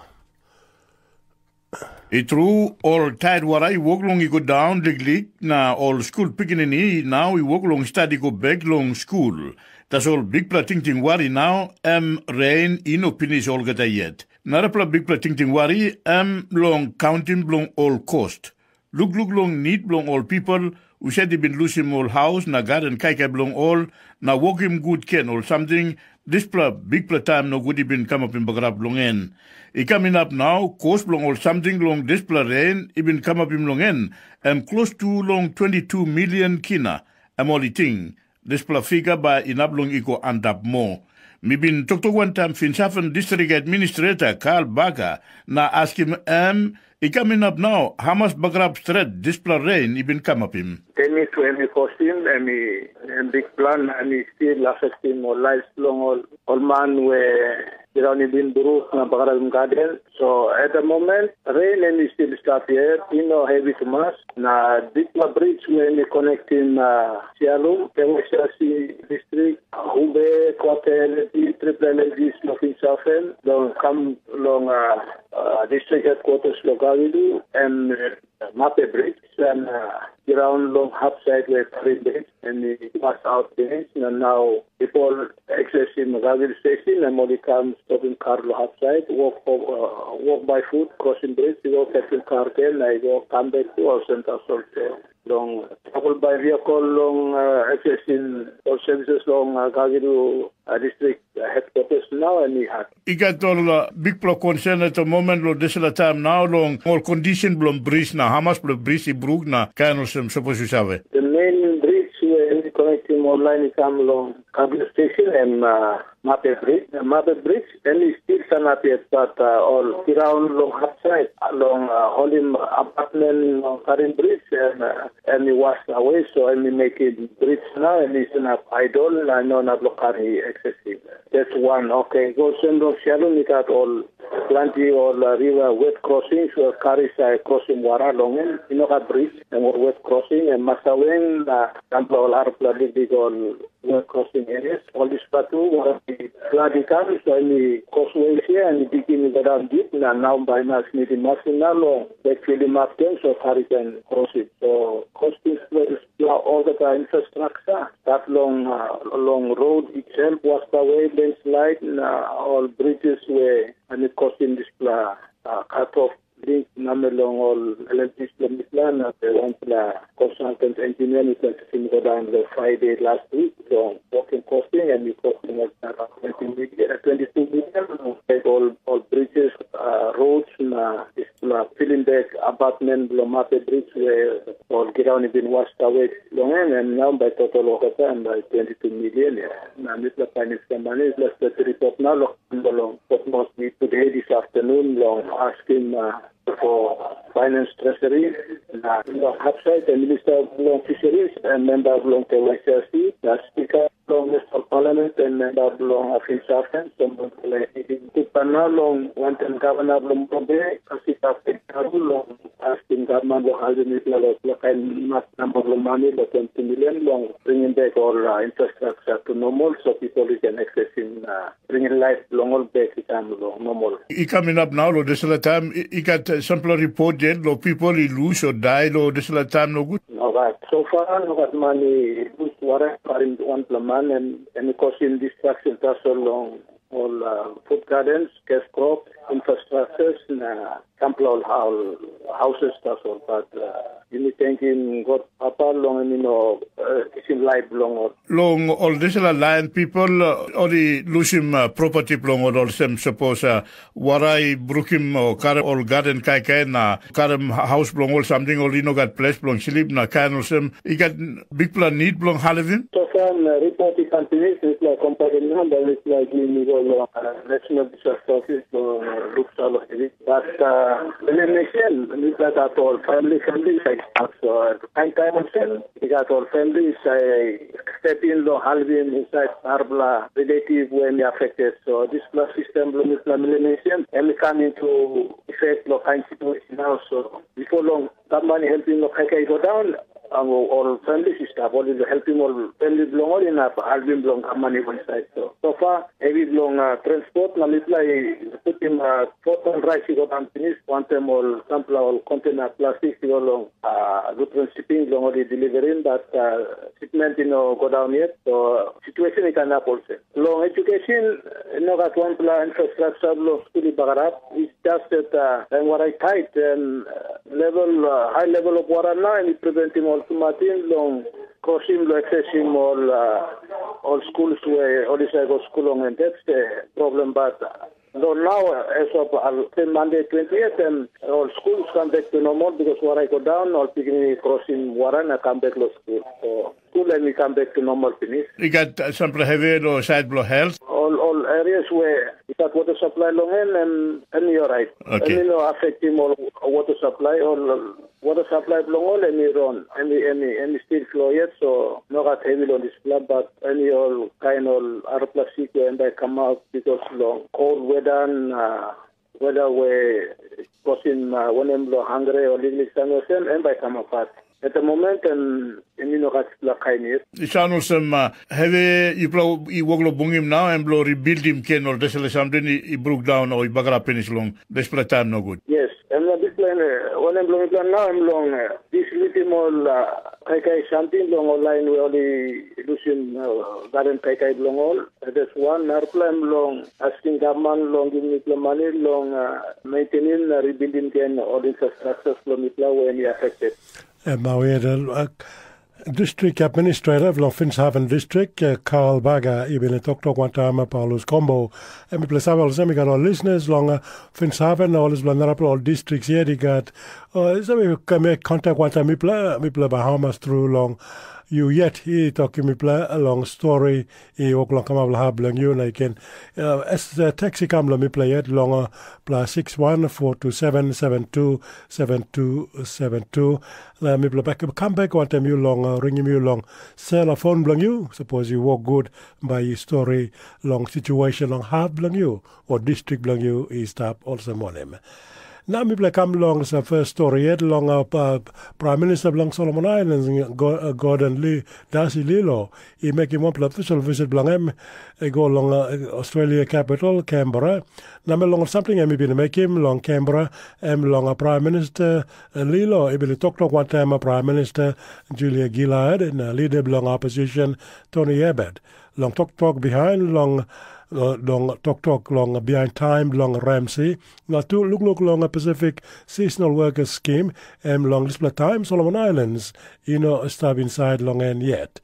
I tru, ol taitwara i wok long i go daun liklik, na ol skul pikinini nau i wok long stadi go bek long skul. Tasol bikpela tingting wari nau, em ren i no pinis olgeta yet. Narapela bikpela tingting wari, em long kauntim bilong ol kost. Lukluk long nit bilong ol pipel, husat i bin lusim ol haus na gaden kaikai bilong ol, na wokim gut gen ol samting, dispela bikpela taim nogut i bin kamapim bagarap long en. I kam inap nau, kos bilong ol samting long dispela ren i bin kamapim long en, em klostu long twenty-two million kina, em ol i ting. Dispela figa bai inap long i go antap moa. Mi bin toktok wantaim Finsafen distrik administreta Karl Baga na askim em, i kam inap nau, hamas bagarap stret dispela ren i bin kamapim. Tenis we em i kosim, em i em bikpela na em i stil afektim ol laip bilong ol ol man we graun i bin bruk na bagarapim gaden. So at the moment, rain em i stil stap yet, i no hevi tumas. Na bikpela brits we em i konektim uh, Sialum, Tewasasi distrik, Hube, Kote, Leji, Tripla Leji, Smoking Safen, long kam long uh, uh, distrik headquarters lo Gawilu, em uh, Mape Brits, em uh, graun long hapsait we karim brits, em i pas aut pinis, na nau People accessing Magagil Station, em ol i kam stopim kar long hapsait, walk, uh, walk by foot, crossing bridge, i go catching car gen, na i go kam bek tu olsem tasol tu. Long travel by vehicle long uh, accessing all services long uh, Gagidu uh, district uh, headquarters now, em i hat. I gat ol uh, bikpela konsen at the moment long dispela taim nau long ol condition bilong bris na hamas bilong bris i bruk na kain olsem sapos yu save. The main bridge where we connecting online i kam long Kabir station em uh, Mape Bridge. Mape Bridge, em i still sanap yet, but uh, ol graun long hapsait, long uh, holim apartment long Karim Bridge, em, uh, em i was away, so em i mekim bridge now, em i sanap idol, na no nap lo kari excessive. That's one. Okay, go send long Sialum, i gat ol planti ol uh, river wet crossings, we kari sai crossing wara long em, i no gat bridge, em ol wet crossing, em Masaweng, na sampela ol arapela big big ol Road crossing areas. Ol dispela tu, ol i glad i kam, so em i causeway hia, em i bigin i go daun dip, na nau bai mas nidim masin na long backfill i map gen, so kari ken cross it. So cross dispela olgeta infrastructure, stat long, uh, long road itself, wasbaway, landslide, na ol bridges we em i kosim dispela uh, cut off link namel long ol L L Ps bilong mipela na pe wanpela consultant engineer mipela kisim go daun long Friday last week long working costing and we costing of twenty million, twenty-two million, take all, all bridges, uh, roads na dispela filling back abutment bilong Mape Bridge where ol ground has been washed away long him and now by total over time by twenty-two million. Yeah. Na mipela painim money, mipela report now long Long Port Moresby today, this afternoon, long asking uh, for Finance Treasury, uh, long Hapside, the Minister of Long Fisheries, and member of Long K Y C S C, the Speaker of Long National Parliament, and member of Long Afin Safen, someone like Kupana, long Wantan Governor of Long Bombay, Kasika Pekaru, long asking government long Halden Isla, long Lakai Mas number of money, long twenty million, long bringing back all uh, infrastructure to normal so people can access in uh, bringing life long all back i kam long normal. I kam inap nau lo dispela taim i gat sampela ripot yet lo people i lus o dai lo dispela taim nogut? Nogat. So far nogat man i lus wara karim wanpela man em em i kosim distraction tasol long ol uh, food gardens, cash crop, infrastructures na sampela ol houses tasol. But uh, yumi thanking God Papa long em i no uh, kisim laip bilong ol. Long ol dispela lain pipel uh, ol i lusim uh, property bilong ol olsem sapos uh, wara i brukim o karim ol gaden kaikai na karim haus bilong ol samting ol i no gat ples bilong slip na kain olsem i gat bikpela nid bilong halivim. So far na ripot i kam pinis, mipela kompailim nau, bai mipela givim i go long uh, National Disaster Office long uh, Luksa long hevi. But uh, Malaysian, mipela gat ol family, family like us. So uh, time time olsem, we got all families. I step in lo halvim inside Arbla relative when he affected. So this plus system lo mipela Malaysian, and we come into effect lo kind situation now. So before long, that money helping lo kaikai go down. Ang ol families i stap ol i helpim ol family bilong ol inap halvim bilong gavman i go insait. So so far hevi bilong uh, transport na mipela i putim uh, foton rais i go daun pinis wantaim ol sampela ol kontena plastik i go long uh, Lutheran shipping bilong ol i deliverim, but uh, shipment i no go daun yet. So situation i kanap olsem. Long education, no gat wanpela infrastructure bilong skul i bagarap. It's just that uh, when water is tight and uh, level, uh, high level of water now, and it preventing all tumatin long crossing, long accessing all uh, all schools where all is go school long, and that's the problem. But uh, so now, uh, as of uh, say Monday twentieth, and all schools come back to normal because water go down, all picking crossing water and come back to school. So school and we come back to normal finish. I gat uh, sampela hevi lo side bilong health. All all areas where i gat water supply long en em em i orait. Okay. Em i no affectim ol water supply, ol water supply bilong ol em i ron, em i em i em i still flow yet, so no gat hevi long dispela, but em i ol kain ol arapela sik we em bai kamap because long cold weather na whether we kosim uh, wanem lo hangre o liklik san olsem em bai kamapat. At the moment em em i no gat dispela kain yet. I sound olsem uh, heavy yupela i wok lo bungim now em lo rebuildim ken ol dispela something i, i broke down o i bagarap pinis long dispela time no good. Yes, em na dispela uh, wanem lo mipela now em long uh, dislutim ol uh, kaikai something long ol lain we ol i lusim uh, garden kaikai bilong ol. That's one. Narapela em long asking government long giving mipela money long uh, maintaining na rebuilding again all infrastructures bilong mipela when i affected. Em au ia uh, District Administrator bilong Finshaven District, uh, Karl Baga, i bin toktok wantaim uh, Paulus Kombo. Em mipela save olsem i gat ol listeners long uh, Finshaven na ol dispela narapela ol districts yet i gat. Uh, so mi mek kontak wantaim mipela, mipela bai hamas tru long yu yet i tokim mipela long stori i wok long kamap long hap bilong yu na yu ken uh, as uh, teks i kam long mipela yet long uh, plus six one four two seven seven two seven two seven two. Na mipela bek kam bek wantaim yu long uh, ringim yu long sel a fon bilong yu. Sapos yu wok gut bai yu stori long situation long hap bilong yu o distrik bilong yu i stap olsem wanem. Na mipela kam long sa first story yet long uh, Prime Minister bilong Solomon Islands, Gordon Lee, Dasi Lilo, i mekim wanpela official visit bilong em i go long uh, Australia capital, Canberra. Na me long samting em i bin mekim long Canberra, em long uh, Prime Minister uh, Lilo i bin toktok wantaim uh, Prime Minister Julia Gillard na leader bilong opposition Tony Abbott. Long toktok behind long long toktok long bihain taim bilong Ramsey, na tu lukluk long Pacific Seasonal Workers Scheme, em long dispela taim Solomon Islands i no stap insait long en yet.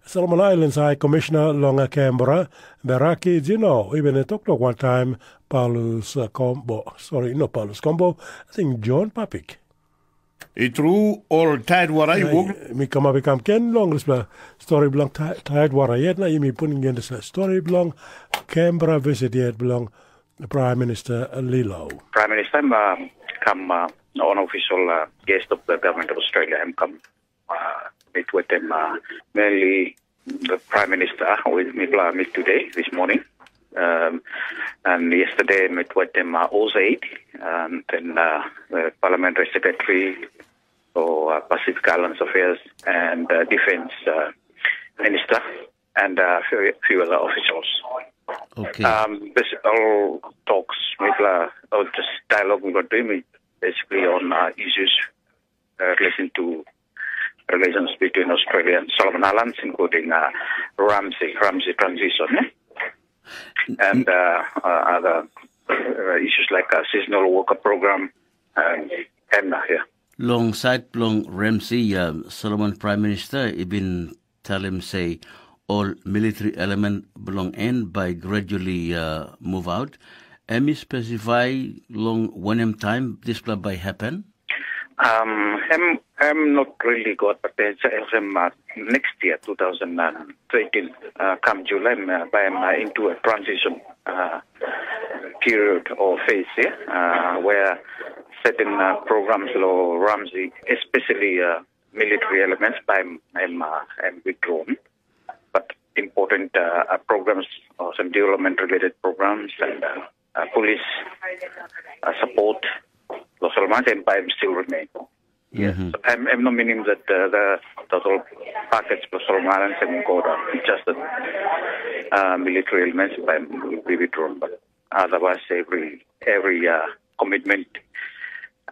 Solomon Islands High Commissioner long Canberra, Beraki Jino, i bin toktok wantaim Paulus Kombo, sori, no Paulus Kombo, I think John Papik. I tru, ol taitwara i wok. Mi kamap i kam ken long dispela stori bilong taitwara yet na yumi punim gen dispela stori bilong Canberra visit yet bilong Prime Minister Lilo. Prime Minister um, come uh, on official uh, guest of the government of Australia. Him come uh, meet with him uh, mainly the Prime Minister with me, uh, meet today, this morning. Um, and yesterday met with him uh, Oz eight and then uh, the Parliamentary Secretary for uh, Pacific Islands Affairs and uh, Defense uh, Minister and uh, few, few other officials. Okay. Um, this all talks, with, uh, or just dialogue we were doing is basically on uh, issues uh, relating to relations between Australia and Solomon Islands, including uh, Ramsey, Ramsey transition, eh? And uh, uh, other uh, issues like a seasonal worker program and, and uh, yeah. Long side long Ramsey, uh, Solomon Prime Minister, i bin tell him say all military element belong in by gradually uh, move out. Em i specify long wanem time dispela by happen? Um, em, em not really got, but it's em uh, next year, two thousand thirteen, uh, come July, uh, by uh, into a transition uh, period or phase, yeah, uh, where certain uh, programs lo Ramsey, especially uh, military elements, by um, uh, withdrawn. But important uh, uh, programs or some development-related programs and uh, uh, police uh, support, lo Solomon Islands by still remain. Yes, mm-hmm. I'm, I'm not meaning that uh, the total package for Solomon Islands and go down. It's just that uh, military elements by will be withdrawn, but otherwise every every uh, commitment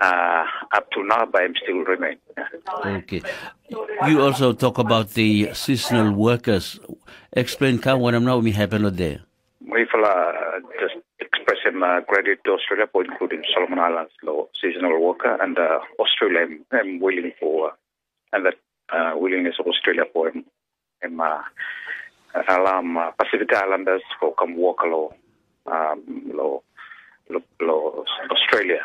uh, up to now by still remain. Yeah. Okay. You also talk about the seasonal workers. Explain ka wanem na umi happen there. Mifala uh, just express him uh, credit to Australia for including Solomon Islands lo seasonal worker and uh, Australia am willing for uh, and that uh, willingness of Australia for him, him uh, allow uh, Pacific Islanders for come work lo um, lo, lo, lo Australia.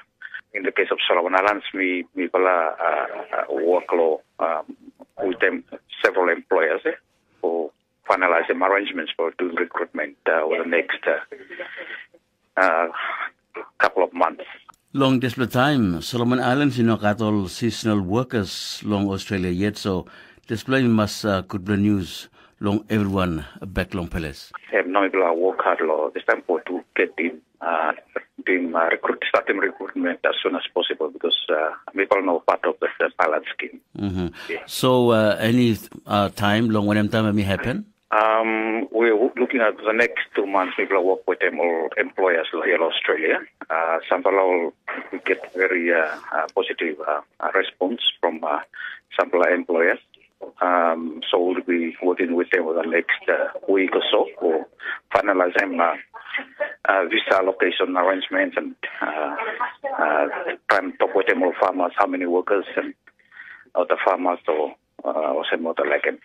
In the case of Solomon Islands, mi mi pala uh, uh, work lo um, with them several employers eh, for finalize some arrangements for doing recruitment uh, over the next uh, uh, couple of months. Long dispela taim, Solomon Islands i no gat ol seasonal workers long Australia yet, so dispela i mas uh, gutpela news long everyone back long palace. Em no mipela work hard lo this time for to get in uh, doing uh, recruit, start him recruitment as soon as possible because uh, people know part of the, the pilot scheme. Mm -hmm. Yeah. So uh, any uh, time long when time may happen? Um, we're looking at the next two months. People work with them all employers here in Australia. Uh, Sample all we get very uh, uh, positive uh, uh, response from uh, Sample employers. Um, so we'll be working with them over the next uh, week or so for finalizing uh, uh, visa allocation arrangements and uh, uh, trying to talk with them all farmers, how many workers and other farmers or uh, or some other like it.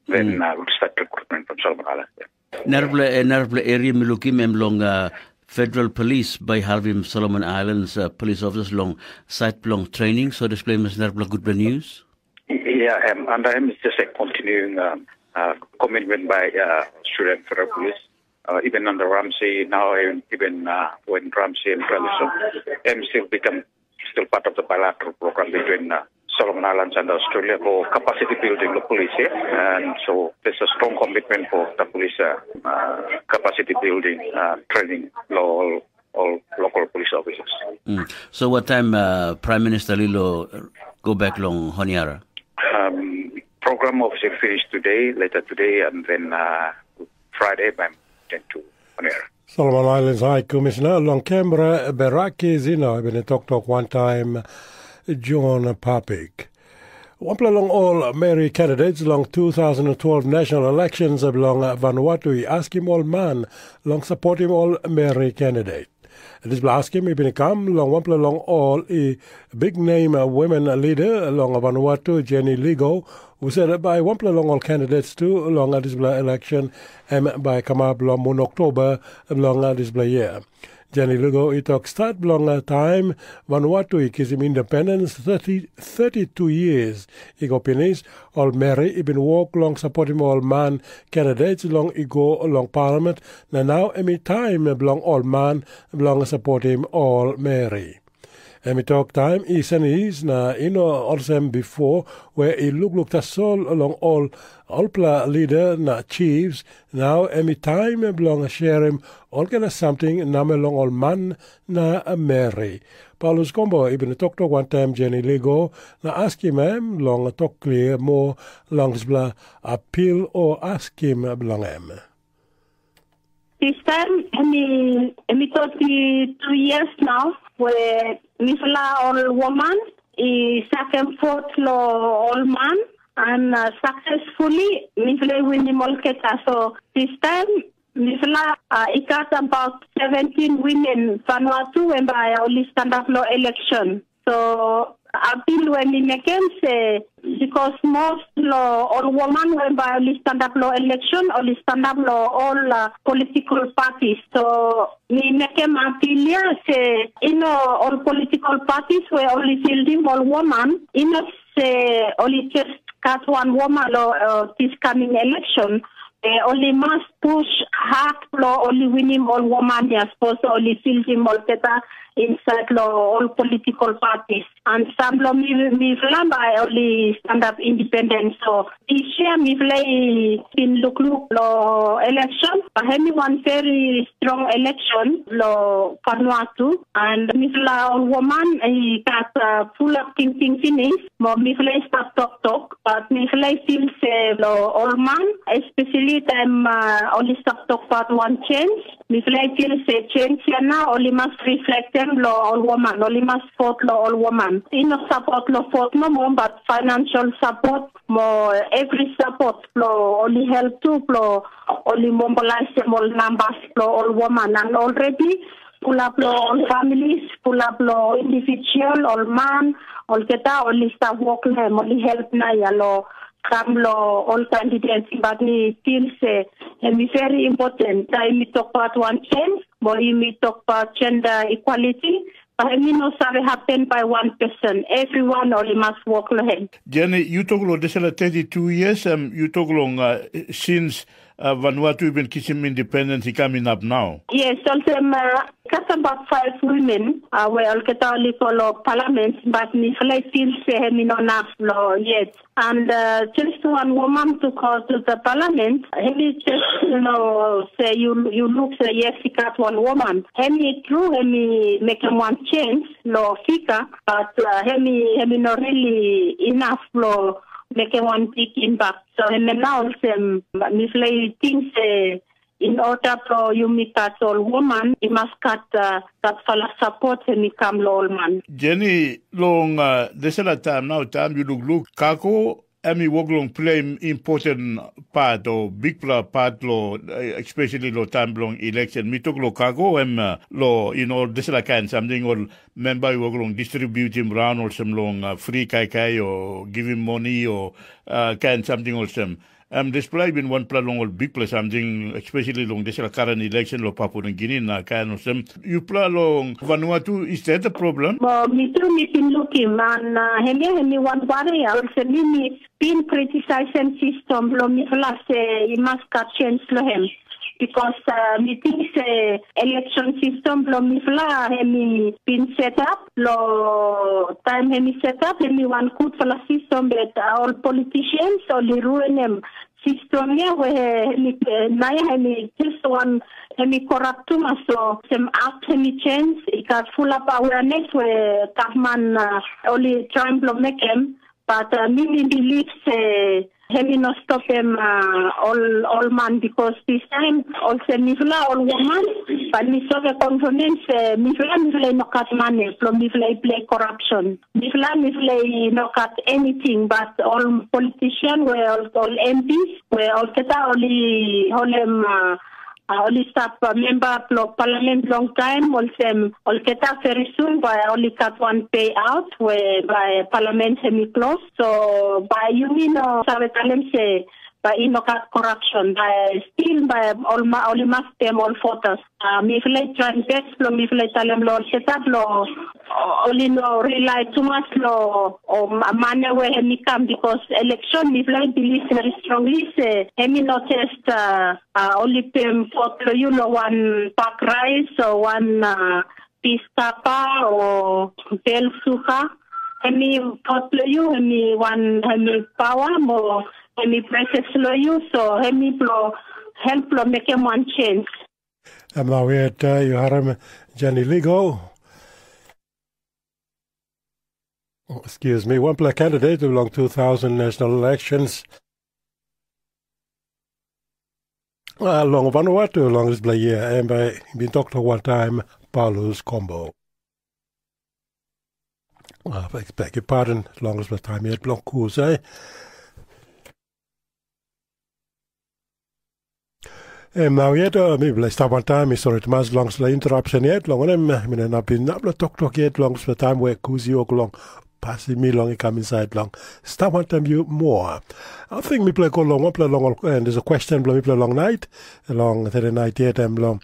Then mm. uh, we'll start recruitment from Solomon Islands. Yeah. Narapla, eh, narapla area mi lukim em long uh, federal police by halvim Solomon Islands uh, police officers long site long training. So disclaimers narapla good news. Yeah, um, and I'm just a continuing um, uh, commitment by uh, Australian Federal Police, uh, even under Ramsey now, even, even uh, when Ramsey and Pralison, M still become still part of the bilateral program between uh, Solomon Islands and Australia for capacity building the police here. And so there's a strong commitment for the police uh, uh, capacity building uh, training law all local police officers. Mm. So what time uh, Prime Minister Lilo go back long Honiara? Um, program officially finished today, later today, and then uh, Friday by ten to Honiara. Solomon Islands High Commissioner long Canberra, Beraki Zino, i bin toktok wantaim John Papik. Wanpela long ol meri candidates long two thousand twelve national elections bilong Vanuatu i askim ol man long sapotim ol meri candidate. Dispela askim i bin i kam long wanpela long ol i big name women leader long Vanuatu, Jenny Ligo, who said bai wanpela long ol candidates tu long dispela election em bai kamap long mun Oktoba long dispela year. Jenny Ligo i tok stat bilong taim Vanuatu i kisim independence thirty, thirty-two years i go pinis, ol meri i bin wok long sapotim ol man candidates long i go long parliament, na nau em i taim bilong ol man bilong sapotim ol meri. Em i tok taim i senis na i no olsem bipo, we i lukluk tasol long ol olpela leader na chiefs, nau em i taim bilong sharim olgeta samting namel long ol man na meri. Paulus Kombo i bin toktok wantaim Jenny Ligo na askim em long tok klia moa long dispela apil o askim bilong em. This time, I mean, I mean, thirty-two years now, where mifla all woman is second fourth lo all man, and uh, successfully mifla winim olketa. So this time, mifla uh, it got about seventeen women Vanuatu when by only stand up lo election. So apil we mi mekim se because most lo all woman we by only stand up lo election, only stand up lo all uh, political parties. So mi mekim apil ya se you know all political parties we only fielding all woman, you know se only just cut one woman lo uh, this coming election. Eh, only must push hard lo only winim all woman ya suppose only fielding all keta inside lo all political parties. And some lo mi mi flamba only stand up independent. So this year mi play in look look lo election. But any one very strong election lo Vanuatu and mi fla all woman I got uh, full up thinking finish. Mo mi fla start talk talk. But mi fla feel se lo all man, especially time uh, only start talk about one change. Mi fla feel se change ya na only must reflect them lo all woman, only must vote lo all woman. Enough support lo vote no more, but financial support mo every support lo only help too lo only mobilize them all numbers lo all woman and already pull up lo all families, pull up lo individual, all man, all keta, only staff work lo him, only help na ya lo kam lo all candidates, but mi feel se em i very important. Taim mi talk about one change, mo mi talk about gender equality, but em i no save happen by one person. Everyone only must work lo him. Jenny, you talk lo dispela thirty-two years, um, you talk long uh, since uh, Vanuatu i bin kisim independence i kam inap nau. Yes, olsem uh, got about five women uh, we olketa oli go lo parliament, but mi fla feel se em i no naf lo yet. And uh, just one woman to go to the parliament, em i just you know se you you look se yes, i got one woman. Em i true, em i mekim one change lo fika, but uh, em i em i no really enough lo mekim one big impact. So em na olsem mi fla ting se in order for yumi kat all woman, i must kat uh, kat fala support em i kam lo all man. Jenny, long uh, dispela taim nau taim yu lukluk kako em i wok long play important part o bikpela part lo uh, especially lo taim bilong election. Mi tok lo kako em uh, lo you know dispela kain samting ol member i wok long distributim raun olsem long uh, free kaikai o givim moni o uh, kain samting olsem. Em dispela i bin wanpela long ol bikpela samting, especially long dispela current election lo Papua New Guinea na kain olsem. Yupela long Vanuatu, is that a problem? Well, mi tu mi bin lukim, and uh, hemia hemi wan wari, olsem mi mi bin criticizing system lo mifla se i mas kat change lo hem. Because uh, mi think se election system lo mifla hemi bin set up, lo time hemi set up, hemi wan good fala system, but uh, all politicians, all ruin him system ya we hemi naya hemi just one hemi corrupt too much. So sem act hemi change, i got full up awareness we government uh, only trying to make him. But uh, mi mi bilip se em i no stopim uh, ol ol man, because this time olsem mifla ol woman, but mi save confidence se mifla mifla i no kat mane, lo mifla i play corruption. Mifla mifla i no kat anything, but ol politician we ol, ol M Ps we olgeta oli holem uh, uh, oli stap uh, member lo parliament long time, olsem olgeta very soon by oli kat one payout we by parliament semi close. So by yumi no save talem se by i no kat corruption, by still by ol ma ol i mas pem ol voters. Uh, mifla i train best lo mifla i talem lo setup lo ol i no rely too much lo o mane we em i kam, because election mifla i believe very strongly se em i no just uh, uh, only pem pot lo you lo one pack rice or one uh, piece kapa o bel suka. Em i pot lo you, em i one, em i power mo em i presence lo you, so em i blo help lo make em one change. Em nau yet uh, you harem Jenny Ligo. Excuse me, one player candidate along two thousand national elections. Uh, long Vanuatu long this play year, and by been talked to one time, Paulus Combo. Uh, beg, beg your pardon, long this time yet, long course, eh? Em nau yet, uh, mi bilai stap wantaim, mi sori tumas long sila interruption yet, long wanem, eh, mi no inap bin nap lo toktok yet long sila taim we kusi ok long pasim mi long i kam insait long stap wantaim yu moa. I think mi play go long wanpela long ol, and there's a question bilong mi play long night, long Thursday night yet, em long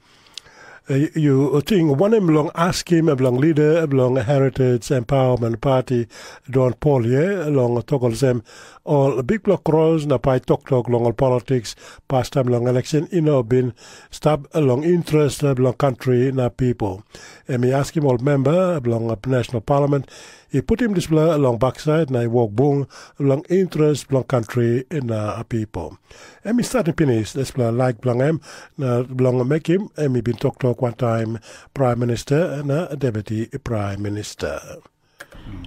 Eh, yu ting wanem long askim bilong lida bilong Heritage Empowerment Party, Don Pol, ye long tok olsem, ol bikpela kros na pait toktok long ol politiks pastaim long eleksyen i no bin stap long interes bilong kantri na pipel. Em i askim ol memba bilong Nasional Palament i putim dispela long baksait na i wok bung long interes bilong kantri na pipel. Em i statim pinis dispela laik bilong em na bilong mekim em i bin toktok wantaim Praim Minista na Deputi Praim Minista.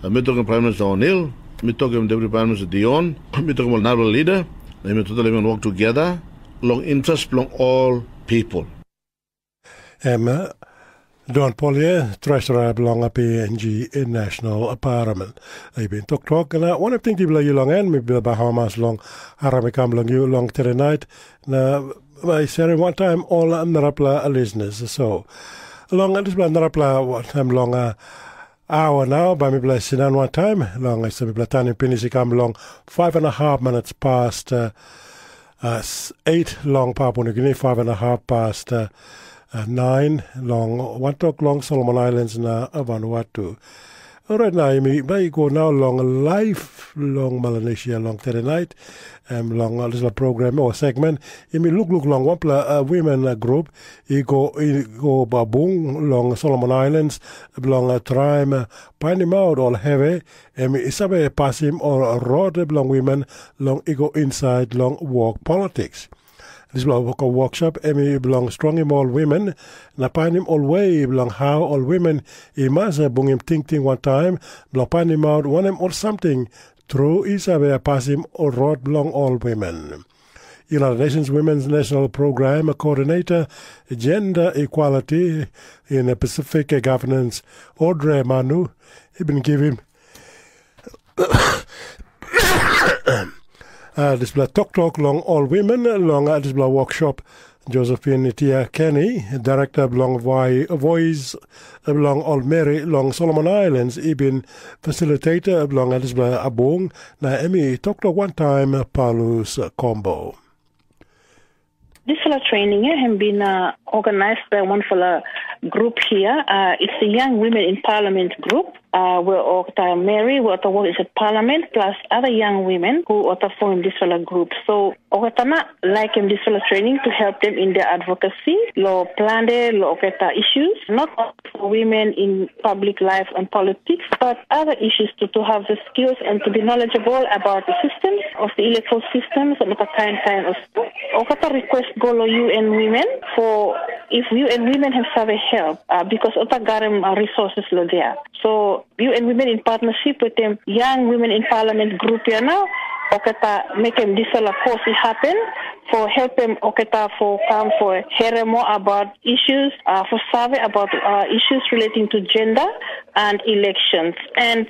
Mi tokim Praim Minista O'Neill, mi tokim Deputi Praim Minista Dion, mi tokim ol narapela lida, na mi totally bin wok togeda long interes bilong ol pipel. Em Don Polie, Treasurer bilong P N G National Parliament. I bin toktok na wanem tingting bilong yu long en, mi bilong bai hamas long haram i kam long yu long terenait, na bai serim wantaim ol narapela listeners. So, long dispela narapela wantaim long uh, aua nau, bai mipela sindaun wantaim, long ese mipela tanim pinis i kam long five and a half minutes past uh, uh, eight long Papua New Guinea, five and a half past uh, uh, nine long wantok long Solomon Islands na Vanuatu. Orait na yumi bai i go nau long live long Melanesia long tedenait, em long dispela program o segment, yumi lukluk long wanpela uh, women uh, group i go i go babung long Solomon Islands bilong uh, traim uh, painimaut ol hevi em i save pasim ol rot bilong women long i go insait long wok politiks. Dispela wok workshop em i bilong strongim ol women na painim ol we bilong hau ol women i mas bungim tingting wantaim bilong painimaut wanem ol samting tru i save pasim ol rot bilong ol women. United Nations Women's National Program Coordinator Gender Equality in Pacific Governance, Audrey Manu, i bin givim uh, dispela toktok long ol women long uh, dispela workshop. Josephine Tia Kenny, Director bilong Voi Voice bilong ol meri long Solomon Islands, i bin facilitator bilong dispela abung, na em i toktok wantaim Paulus Kombo. Dispela training eh, hem bin uh, organized by one fala group here. Uh, it's a young women in parliament group uh, where Okta Mary, where Okta work is at parliament, plus other young women who Okta form this fala group. So Okta na like him this fala training to help them in their advocacy, lo plande, lo Okta issues, not only for women in public life and politics, but other issues to, to have the skills and to be knowledgeable about the systems of the electoral systems and the kind kind of stuff. Okata request go lo U N women for if U N women hem save help, uh, because ota garem uh, resources lo dia. So U N women in partnership with them young women in parliament group ya now, oketa make them this all course it happen for help them oketa for come for hear more about issues, uh, for save about uh, issues relating to gender and elections. And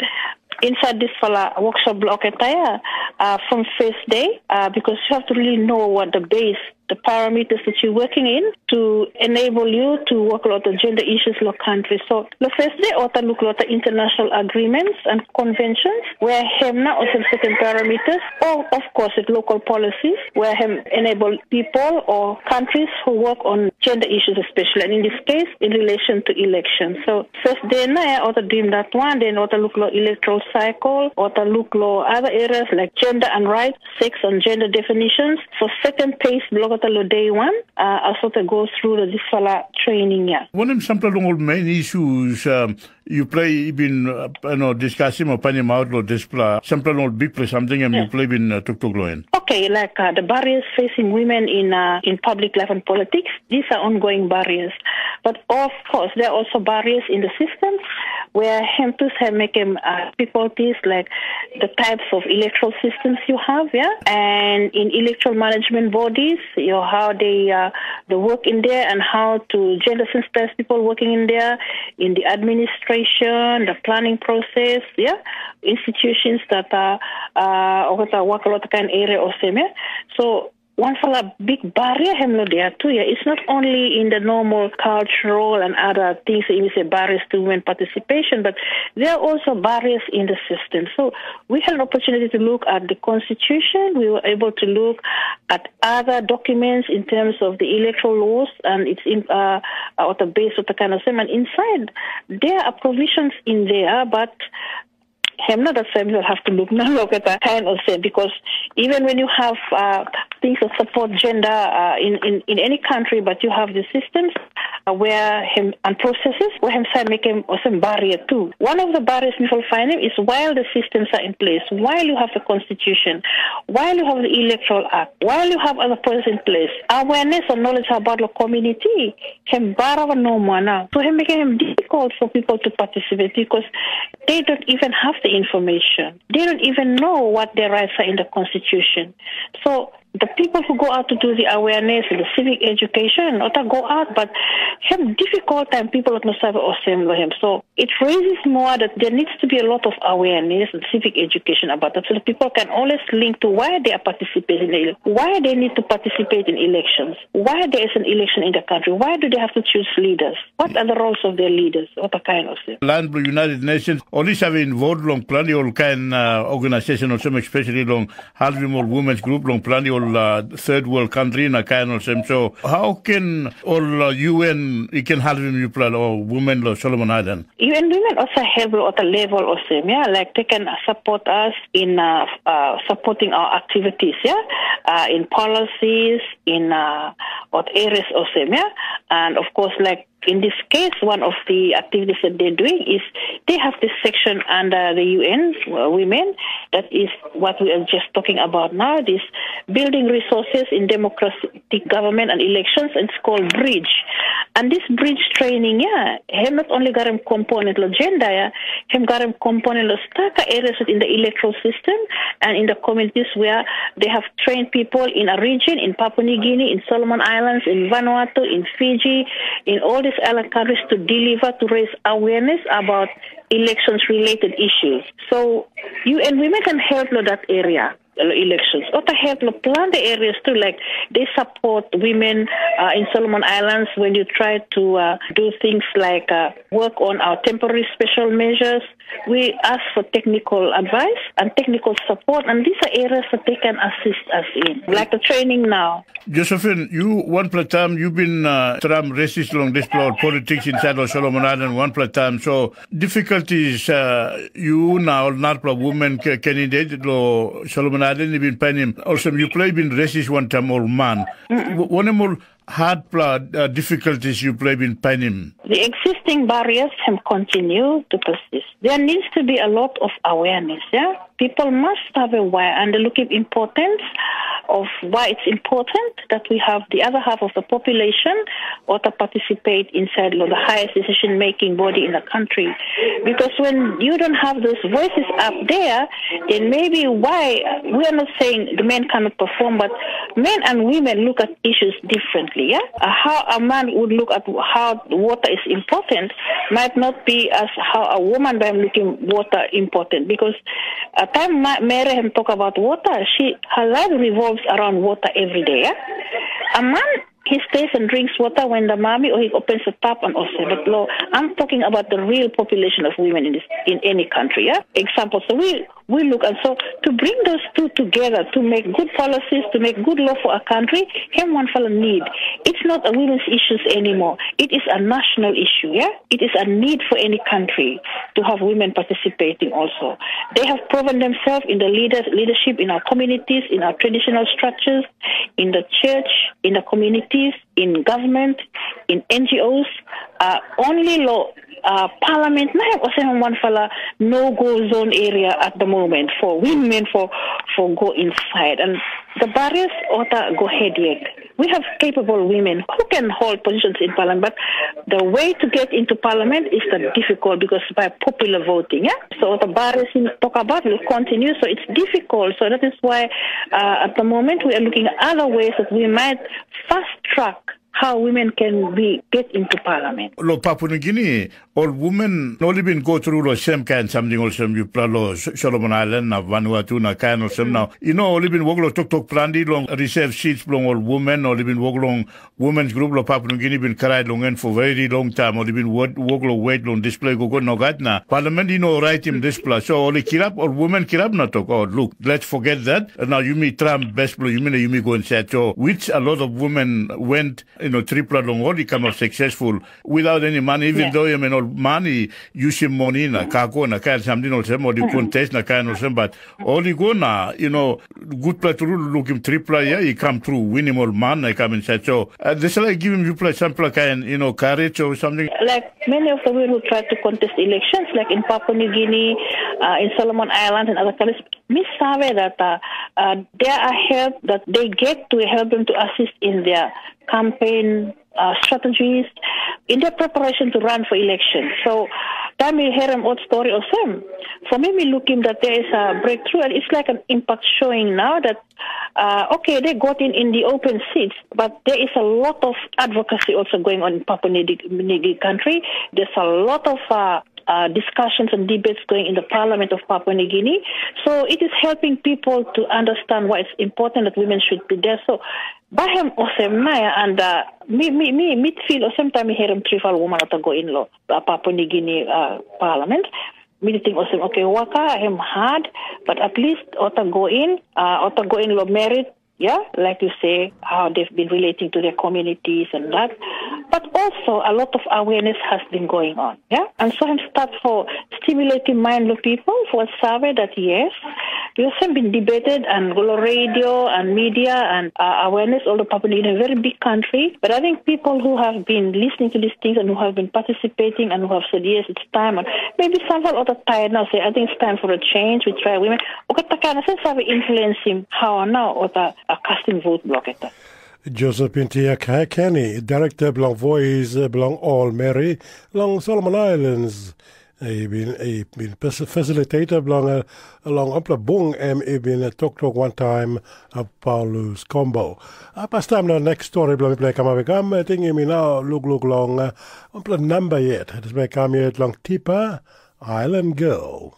inside this fala workshop block attire uh, from first day uh, because you have to really know what the base, the parameters that you're working in to enable you to work a lot of gender issues lo country. So the first day ota look lot of international agreements and conventions where hemna or some certain parameters or of course with local policies where hem enable people or countries who work on gender issues especially and in this case in relation to elections. So first day na ota doing that one, then ota look lo electoral cycle, ota look lo other areas like gender and rights, sex and gender definitions. For second phase block ota lo day one, uh, as ota go through the this fala training ya. One of some of the main issues um, you play been uh, you know discussing or finding out lo this pla some of the big play something and you play been uh, tuk tuk lo in. Okay, like uh, the barriers facing women in uh, in public life and politics, these are ongoing barriers. But of course, there are also barriers in the system where hempus have make them uh, difficulties like the types of electoral systems you have, yeah, and in electoral management bodies, you know, how they uh, the work in there and how to gender sensitize people working in there, in the administration, the planning process, yeah, institutions that are uh, or that work a lot of kind area or same, yeah. So one fala big barrier hem lo dia too, yeah. It's not only in the normal cultural and other things that you say barriers to women participation, but there are also barriers in the system. So we had an opportunity to look at the constitution. We were able to look at other documents in terms of the electoral laws and its in, uh, or the base of the kind of thing. And inside there are provisions in there, but him not the same will have to look now look at that kind of thing because even when you have uh, things that support gender uh, in, in, in any country, but you have the systems uh, where him and processes where him side make him or some barrier too. One of the barriers people find him is while the systems are in place, while you have the constitution, while you have the electoral act, while you have other processes in place, awareness and knowledge about the community can bara no more now. So him making him difficult for people to participate because they don't even have the information. They don't even know what their rights are in the constitution. So the people who go out to do the awareness and the civic education, not go out, but have difficult time people at Masava or Semlo him. So it raises more that there needs to be a lot of awareness and civic education about that so that people can always link to why they are participating, in ele- why they need to participate in elections, why there is an election in the country, why do they have to choose leaders, what are the roles of their leaders, what are kind of thing. Land Blue United Nations, ol i save involved long planti ol kain uh, organization olsem especially long helping ol women's group long planti ol uh, third world country na kain olsem. So how can ol uh, U N i can helping you plan or women lo Solomon Island? U N women also help at the level of them, yeah, like they can support us in uh, uh, supporting our activities, yeah, uh, in policies, in uh, what areas of them, yeah, and of course, like in this case, one of the activities that they're doing is they have this section under the U N uh, women. That is what we are just talking about now. This building resources in democratic government and elections, and it's called bridge. And this bridge training, yeah, have not only got a component of gender, yeah, have got a component of starker areas in the electoral system and in the communities where they have trained people in a region, in Papua New Guinea, in Solomon Islands, in Vanuatu, in Fiji, in all these island countries to deliver, to raise awareness about elections-related issues. So U N Women can help with that area, elections. Or to help with plenty areas too, like they support women uh, in Solomon Islands when you try to uh, do things like uh, work on our temporary special measures. We ask for technical advice and technical support, and these are areas that they can assist us in, like the training now. Josephine, you one plus time you've been uh, tram racist along this floor politics inside of Solomon Island one plus time. So difficulties uh, you now not women candidate lo Solomon Island you've been painim. Also you play been racist one time old man. One more hardpela uh, difficulties yupela i bin painim? The existing barriers have continued to persist. There needs to be a lot of awareness, yeah? People must have aware and look at importance of why it's important that we have the other half of the population or to participate inside the highest decision-making body in the country. Because when you don't have those voices up there, then maybe why, we are not saying the men cannot perform, but men and women look at issues differently. Yeah, uh, how a man would look at how water is important might not be as how a woman by looking water important, because uh, time Mary him talk about water, she, her life revolves around water every day. Yeah? A man, he stays and drinks water when the mommy or he opens the tap and also. But lo, I'm talking about the real population of women in this, in any country. Yeah, example. So we we look, and so to bring those two together to make good policies, to make good law for a country, him one fellow need. It's not a women's issues anymore. It is a national issue. Yeah, it is a need for any country to have women participating also. They have proven themselves in the leaders, leadership in our communities, in our traditional structures, in the church, in the communities, in government, in N G Os, uh, only law, uh, parliament na have also one fala no go zone area at the moment for women for for go inside, and the barriers ota go ahead yet. We have capable women who can hold positions in parliament, but the way to get into parliament is the difficult because by popular voting, yeah. So the barriers in talk about will continue. So it's difficult. So that is why uh, at the moment we are looking at other ways that we might fast track how women can be get into parliament. Lo Papua New Guinea, ol women ol i bin go tru lo sem kain samting olsem yupela lo Solomon Island na Vanuatu na kain olsem mm. Now. You know, ol i bin wok lo toktok planti long reserve seats bilong ol women, ol i bin wok long women's group lo Papua New Guinea bin karai long en for very long time. Ol i bin wok lo wait long display go go no gat na. Parliament i no raitim dispela. So ol i kirap, ol women kirap na tok, oh, look, let's forget that. Now yumi tram best bilong yumi na yumi go inside. So which a lot of women went, you know, tripla long ol i come up successful without any money, even yeah. Though I mean all money, yusim money na kako na kain samting olsem, ol i contest na kain olsem, but ol i go na, you know, gutpela tru lukim tripla ya i kam tru, winim ol man na i kam inside. So uh, dispela i givim yupela sampela kain, you know, courage or something. Like many of the women who try to contest elections, like in Papua New Guinea, uh, in Solomon Islands and other countries, mi save that uh, uh, there are help that they get to help them to assist in their campaign uh, strategies in their preparation to run for election. So time you hear an old story of them, for me, me looking that there is a breakthrough, and it's like an impact showing now that uh, okay, they got in in the open seats, but there is a lot of advocacy also going on in Papua New Guinea country. There's a lot of uh, uh, discussions and debates going in the parliament of Papua New Guinea. So it is helping people to understand why it's important that women should be there. So by him osem na ya, and uh, me, me, me, me feel osem time me hear him trifal woman at go in law, uh, Papua New Guinea uh, parliament. Me think osem, okay, waka him hard, but at least ota go in, uh, ota go in law merit, yeah, like you say, how they've been relating to their communities and that. But also, a lot of awareness has been going on, yeah. And so I'm start for stimulating mind of people for survey that yes, we also been debated and go radio and media and uh, awareness all the public in a very big country. But I think people who have been listening to these things and who have been participating and who have said yes, it's time. And maybe some are also tired now. Say I think it's time for a change. We try women. Okay, takana sense of influencing how now or the a casting vote block it. Josephine Tia Kenny, Director bilong Voice bilong All Mary long Solomon Islands. I bin, I bin facilitator bilong uh, long opla bung em i bin uh, tok tok one time uh, Paulus Combo. Uh, pas time na next story bilong play kama bekam, I think I mean now look look long uh, opla number yet. It is bekam yet long Tipa Island Girl.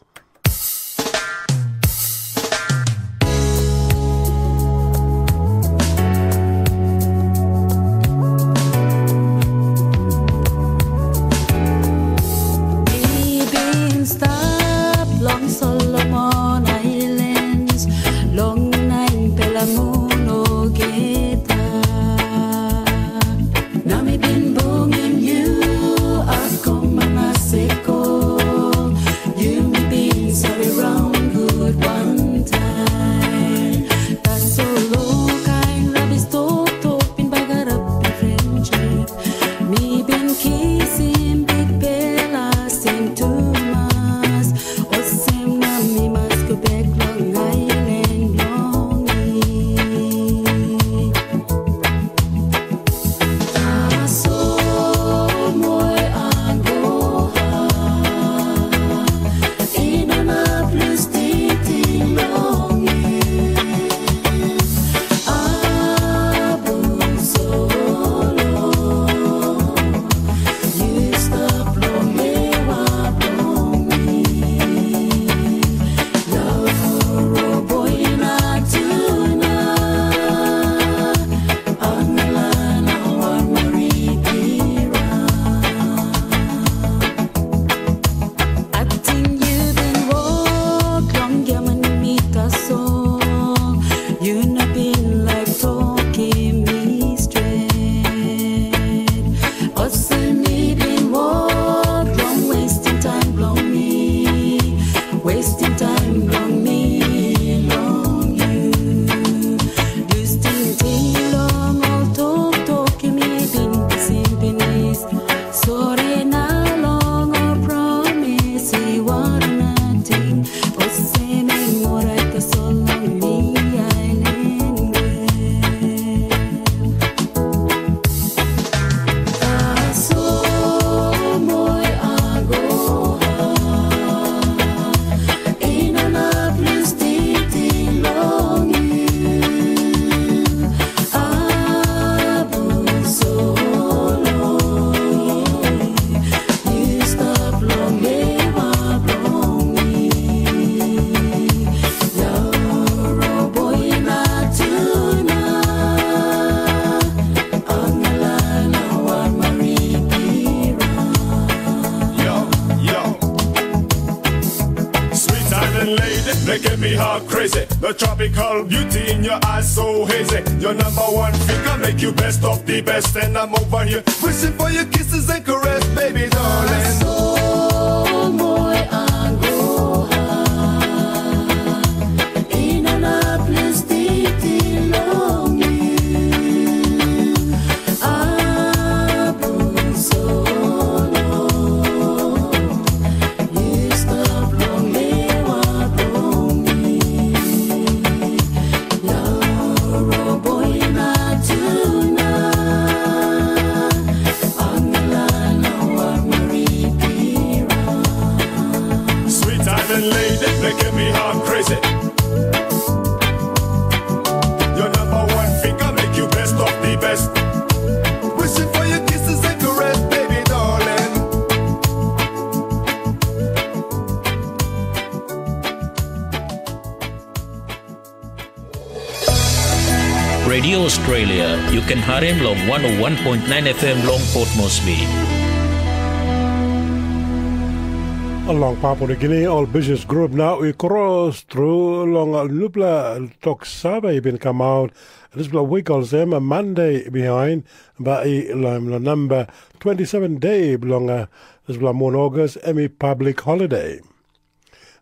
Are crazy. The tropical beauty in your eyes so hazy. Your number one finger make you best of the best. And I'm over here wishing for your kisses and caress, baby darling. Sweet island lady, making me hard crazy. Your number one finger make you best of the best. Wishing for your kisses and caress, baby darling. Radio Australia, you can hear him long one oh one point nine F M long Port Moresby. Long Papua New Guinea, ol business group nau i cross through long nupela tok save i bin kam out dispela week olsem Monday behind, ba i long, long number twenty-seven day bilong uh, dispela mun August, em i public holiday.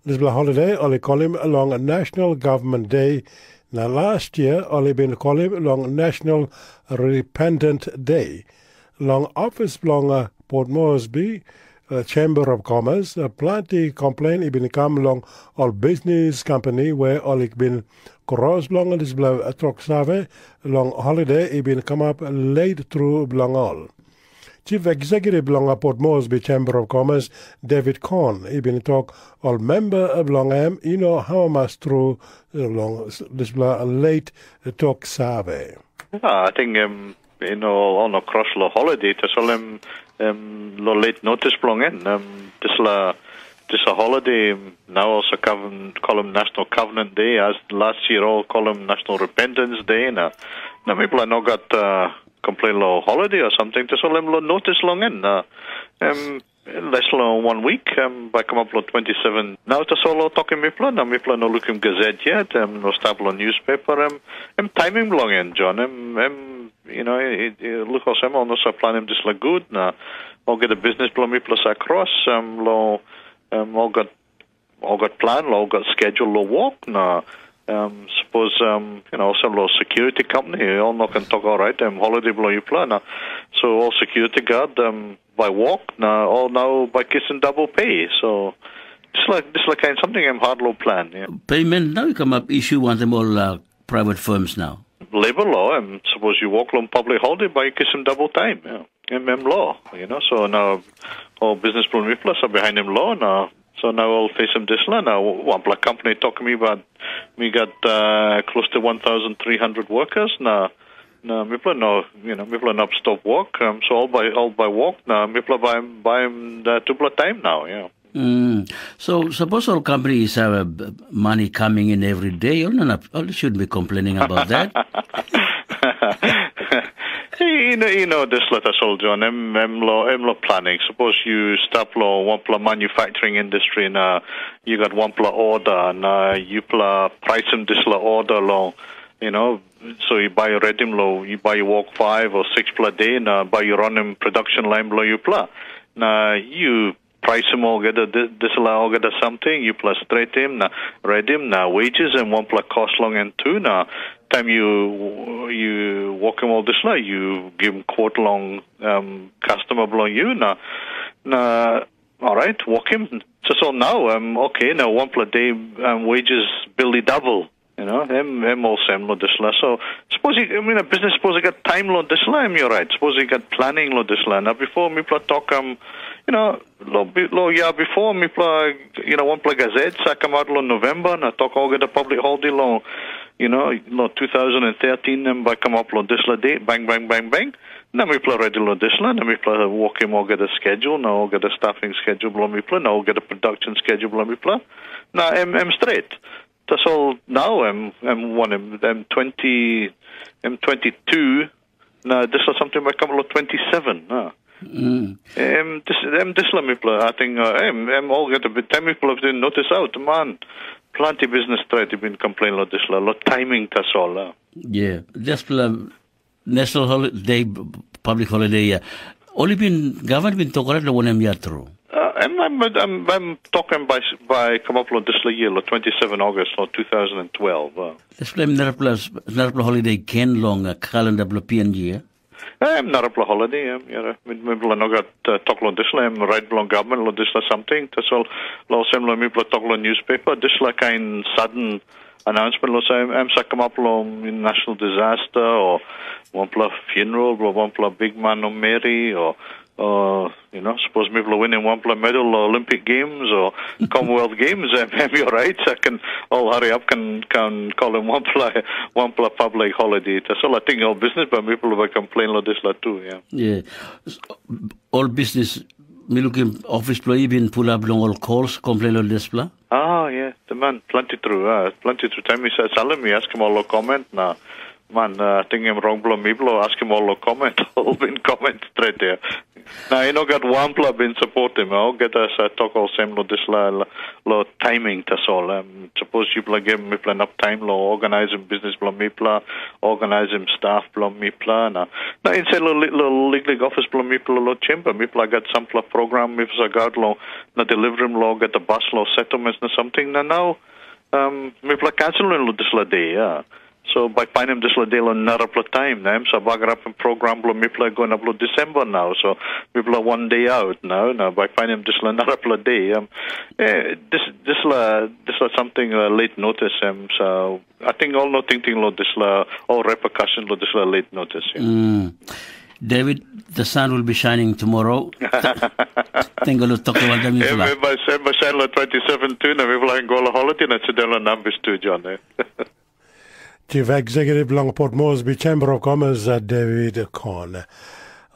Dispela holiday ol i kolim long National Government Day, na last year ol i bin kolim long National Repentant Day. Long office bilong uh, Port Moresby, uh, Chamber of Commerce, uh, planti complain i bin kam long ol business company where ol i bin cross long dispela uh, tok save long holiday i bin come up late through bilong ol. Chief Executive bilong Port Moresby Chamber of Commerce, David Korn, i bin tok ol member bilong em i no amamas tru long dispela late tok save. Yeah, I think um, you know, on a cross lo holiday, tasol em um, lo late notice bilong en. Um, dispela dispela holiday um, now also coven, call them National Covenant Day, as last year all call them National Repentance Day. Na na mipela no gat uh, complain lo holiday or something. Tasol em lo notice long en. Na um, less lo one week, um, by come up lo twenty-seven. Now tasol lo talking mipela, na mipela no looking gazette yet, um, no stap lo newspaper, um, em timing belong en, John, em, em, you know, it, it, look also em, no sa plan em just like good, na, okay, the business belong mipela sa cross, um, lo, um, all got all gat plan, ol gat schedule lo work, na um, suppose um, you know, some lo security company, you all no can talk all right, um, holiday below you plan. So all security guard um, by work, na all now by kissing double pay. So it's like this like kind something I'm hard lo plan. Yeah. Payment now come up issue want them all uh, private firms now. Labor law, um, suppose you work long public holiday by kissing double time. Yeah. M M law, you know, so now all business plan mipela sa behind him law na. So now all face him dispela na wanpela company talk me about me got uh, close to one thousand three hundred workers na na mipela no, you know, mipela no stop work. Um, so all by all by work na mipela by by uh, tupela time now, yeah. Mm. So suppose all companies have uh, money coming in every day, you know, not, you shouldn't be complaining about that. You know, you know this letter, Soldier, and em, em, lo, em lo planning. Suppose you stop lo one pla manufacturing industry and uh, you got one pla order and uh, you pla price him this lo order lo, you know, so you buy a redim lo, you buy your walk five or six pla day and uh, buy your running production line below you pla. Now you price him all get a, this allow get a something, you plus straight him, na redim, na wages and one plus cost long and two, na time you you walk him all this la, you give him quote long um, customer belong you, na na all right, walk him. So so now um okay, now one plus day um, wages billy double. You know, em em olsem lo dispela. So suppose you, I mean, a business suppose you got time lo dispela, em you're right. Suppose you got planning lo dispela. Now before mipla talk um, you know, lo, lo yeah, before mipla, you know, one pla gazette sa come out lo November na talk all get a public holiday lo, you know, lo two thousand and thirteen em by come up lo dispela day, bang bang bang bang. Na mipla ready lo dispela, na mipla work him all get a schedule, na all get a staffing schedule lo mipla, na all get a production schedule lo mipla. Na em em straight. Tasol nau em em wanem em twenty em twenty-two na dispela samting bai kam lo twenty-seven na. Mm. Em dis em dispela mipela, I think uh, em em olgeta bit time mipela bin notice out man. Planti bisnis stret i bin komplein long dispela, long taiming tasol. A. Yeah, dispela national holiday, public holiday, yeah. Ol i bin, government bin tok orait long wanem yia tru? Uh, em, em, em, em tok em bai, bai kamap long dispela year, long twenty-seven August, long two thousand twelve. Uh. Dispela em narapela, narapela holiday ken long uh, calendar bilong P N G, yeah? Em narapela holiday, em, you know, mi, mipela no gat uh, tok long dispela, em right bilong government long dispela something. Tasol, lo sem lo mipela tok long newspaper, dispela kind sudden announcement lo sem, em sa kamap long national disaster, o wanpela funeral, lo wanpela big man o Mary, o, o, you know, suppose mipela winning wanpela medal lo Olympic Games, o Commonwealth Games, em, em you're right, I can all hurry up, can, can call him wanpela, wanpela public holiday. Tasol, I think all business, but people will complain lo dispela too, yeah. Yeah. Ol bisnis, mi lukim ofis bilong i bin pulap long ol calls, komplein long dispela. Ah, yeah, the man, plenty true, uh, plenty true. Time mi sa salim, mi askim ol lo comment na, man, uh, tingim rong bilong mi bilong askim ol lo comment, ol bin comment straight there. Na, you know, got one pla bin support him, oh, get us uh, talk all same lo this la, la, lo timing, that's all. Um, suppose you play game, mi plan up time lo organizing business bilong mipla, organizing staff bilong mipla. Na, na inside lo, lo league league office bilong mipla lo chamber, mipla got some pla program, mipla got lo, na delivery lo, get the bus lo settlements na something. Na now, um, mipla cancel lo this la day, yeah. So by painim this la day lo narapla time, na em sa bagarap program lo mipla going up lo December now. So mipla one day out now. Now by painim this la narapla day, um, eh, this, this la, this la something uh, late notice, um, so I think all no thinking lo this la, all repercussion lo this la late notice. Yeah. Mm. David, the sun will be shining tomorrow. Thank you, Doctor Walter. Em, em by, em by shine lo twenty-seven too, na mipla go lo holiday, na sit down lo numbers too, John. Eh? Chief Executive bilong Port Moresby Chamber of Commerce, uh, David Korn.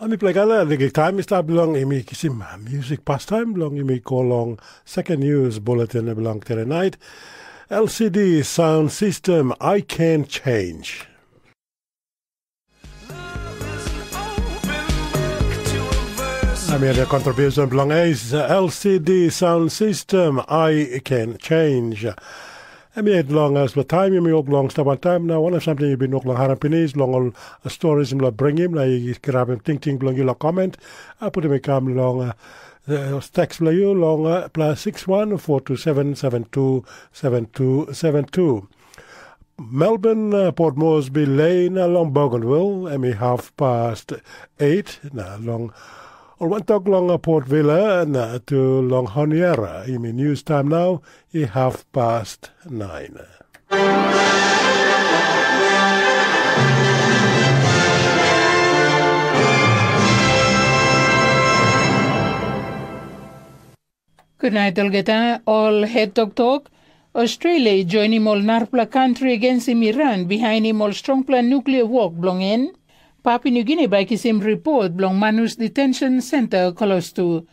Ami plegala, the time is up long imi kisim music pastime long imi go long second news bulletin belong tere night. L C D sound system, I can change. Ami ada contribution belong Ace, L C D sound system, I can change. Em yet long as long time yumi wok long stap wantaim na wanem samting yu bin wok long harim pinis long ol stories em long bringim na yu kirapim tingting bilong yu long comment, a putim i kam long uh, text bilong yu long uh, plus six one four two seven seven two seven two seven two. Melbourne, uh, Port Moresby Lane, uh, long Bougainville, em i half past eight, na long ol wantok long uh, Port Vila, na tu long Honiara, imi news time now, i half past nine. Gunait olgeta, ol het toktok. Australia i joinim ol narapela kantri agensim Iran bihainim ol strongpela nuklia wok bilong en. Papua Nugini bai kisim ripot bilong Manus Detention Center klostu.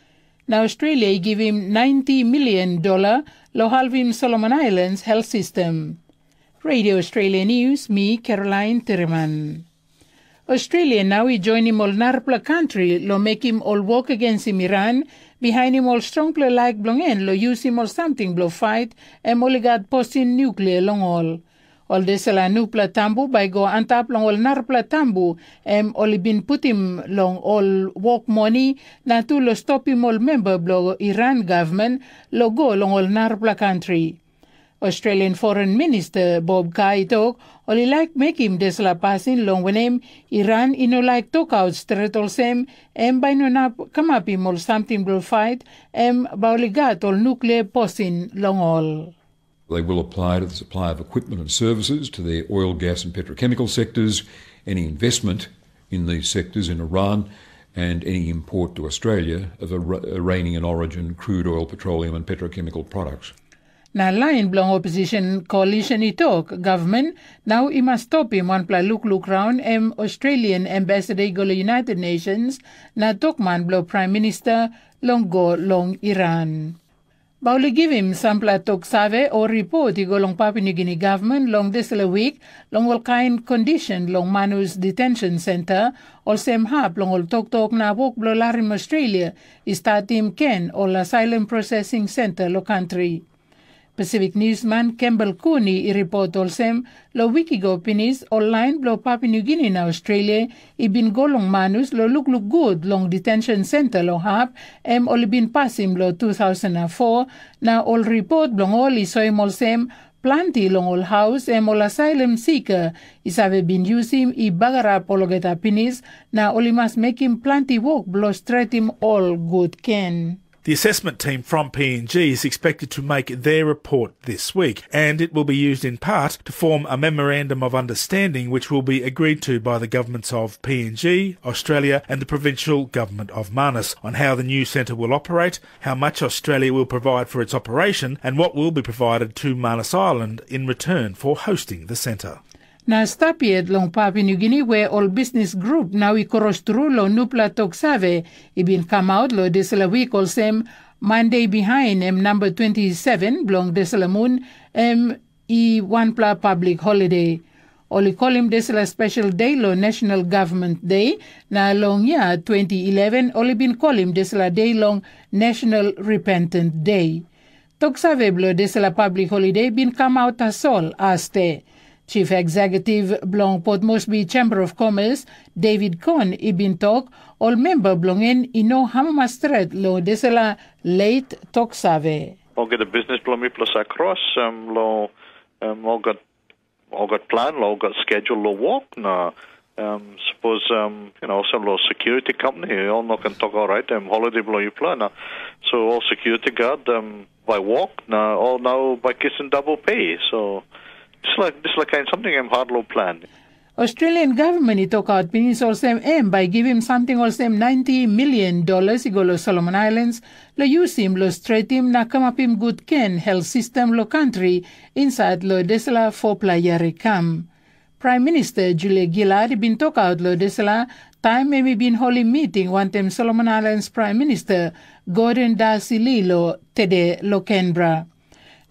Na Australia i givim ninety million dola lo halvim Solomon Islands health system. Radio Australia News, mi Caroline Tereman. Australia nau i joinim ol narapela kantri long mekim ol wok agensim Iran, bihainim ol strongpela laik bilong en long yusim ol samting bilong fait, em ol i gat posin nuklia long ol. Ol dispela nupela tambu bai i go antap long ol narapela tambu, em ol i bin putim long ol wok moni, na tu long stopim ol memba bilong Iran gavman long go long ol narapela kantri. Australian Foreign Minister Bob Kai i tok, ol i laik mekim dispela pasin, long wanem, Iran i no laik tokaut stret olsem, em bai no inap kamapim ol samting bilong fait, em bai ol i gat ol nuklia posin long ol. They will apply to the supply of equipment and services to their oil, gas and petrochemical sectors, any investment in these sectors in Iran, and any import to Australia of Iranian origin crude oil, petroleum and petrochemical products. Na lain bilong opposition coalition i tok, government nau i mas stopim wanpela lukluk raun, em Australian ambassador i go long United Nations na tokman bilong Prime Minister long go long Iran. Bai ol i givim sampela tok save o ripot i go long Papua Nugini gavman long dispela wik long ol kain kondishen long Manus Detention Center, olsem hap long ol toktok na wok bilong larim Australia i statim gen ol asylum processing center long kantri. Pasifik niusman Campbell Cooney i ripot olsem, long wik i go pinis, ol lain bilong Papua Nugini na Australia i bin go long manus long lukluk gut long detention center long hap, em ol i bin pasim long two thousand four, na ol ripot bilong ol i soim olsem, planti long ol haus em ol asylum seeker i save bin yusim i bagarap olgeta pinis, na ol i mas mekim planti wok bilong stretim ol gut gen. The assessment team from P N G is expected to make their report this week, and it will be used in part to form a memorandum of understanding which will be agreed to by the governments of P N G, Australia, and the provincial government of Manus on how the new centre will operate, how much Australia will provide for its operation, and what will be provided to Manus Island in return for hosting the centre. Na stap yet long Papua Nugini, wea ol bisnis grup nau i kros tru long nupela tok save i bin kamaut long dispela wik olsem, Monday bihain em namba twenty seven bilong dispela mun, em i wanpela public holiday. Ol i kolim dispela spesal de long National Government Day, na long yia twenty eleven ol i bin kolim dispela de long National Repentant Day. Tok save bilong dispela public holiday bin kamaut tasol aste. Chief Executive bilong Port Moresby Chamber of Commerce, David Kon, i bin tok, ol memba bilong en i no amamas stret long dispela leit tok save. Olgeta bisnis bilong mipela sa kros, em, long, em, ol gat, ol gat plan, ol gat schedule long wok, na, em, suppose, em, you know, olsem long security company, ol no ken tok, "Alright, em, holiday bilong yupela," na. So ol security guard, em, bai wok, na ol nau bai kisim double pay. So, dispela, dispela kain samting em hard long plan. Australian government i tokaut pinis olsem em bai givim samting olsem ninety million dollars i go long Solomon Islands, long yusim long stretim na kamapim gut gen health system long kantri insait long dispela fopela yia i kam. Prime Minister Julia Gillard i bin tokaut long dispela taim em i bin holim miting wantaim Solomon Islands Prime Minister Gordon Darcy Lee long tede long Canberra.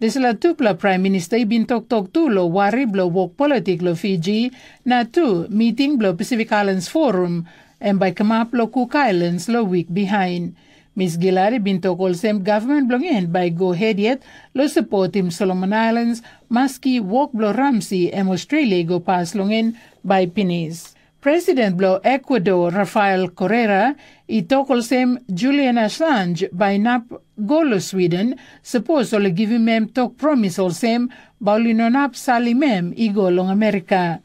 Dispela tupela prime minister i bin toktok tu long wari bilong wok politik long Fiji, na tu miting bilong Pacific Islands Forum, em bai kamap long Cook Islands long wik bihain. Miss Gillard i bin tok olsem gavman bilong en bai i go het yet long sapotim Solomon Islands, maski wok bilong ramsi em Australia i go pas long en bai pinis. President bilong Ecuador, Rafael Correa, i tok olsem Julian Assange bai inap go long Sweden, sapos ol i givim em tok promis olsem bai ol i no inap salim em i go long Amerika.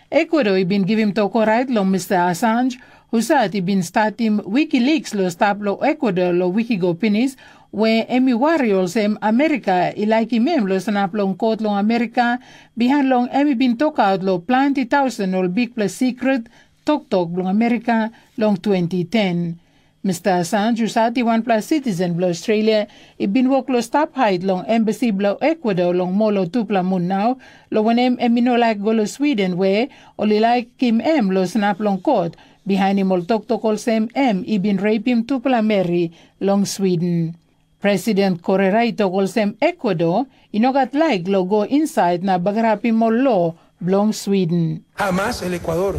Ecuador i bin givim tok orait long Mister Assange, husat i bin statim Wikileaks long stap long Ecuador long wik i go pinis, we em i wari olsem Amerika i laikim em long sanap long kot long Amerika, bihain long em i bin tokaut long planti tausen ol bikpela sikret toktok bilong Amerika long twenty ten. Mister Assange, husat i wanpela sitisen bilong Australia, i bin wok long stap hait long embasi bilong Ecuador long moa long tupela mun nau, long wanem, em i no laik go long Sweden, we ol i laikim em long sanap long kot, bihainim ol toktok olsem em i bin reipim tupela meri long Sweden. President Correa i tok olsem Ecuador i no gat laik long go insait na bagarapim ol lo bilong Sweden. Jamás el Ecuador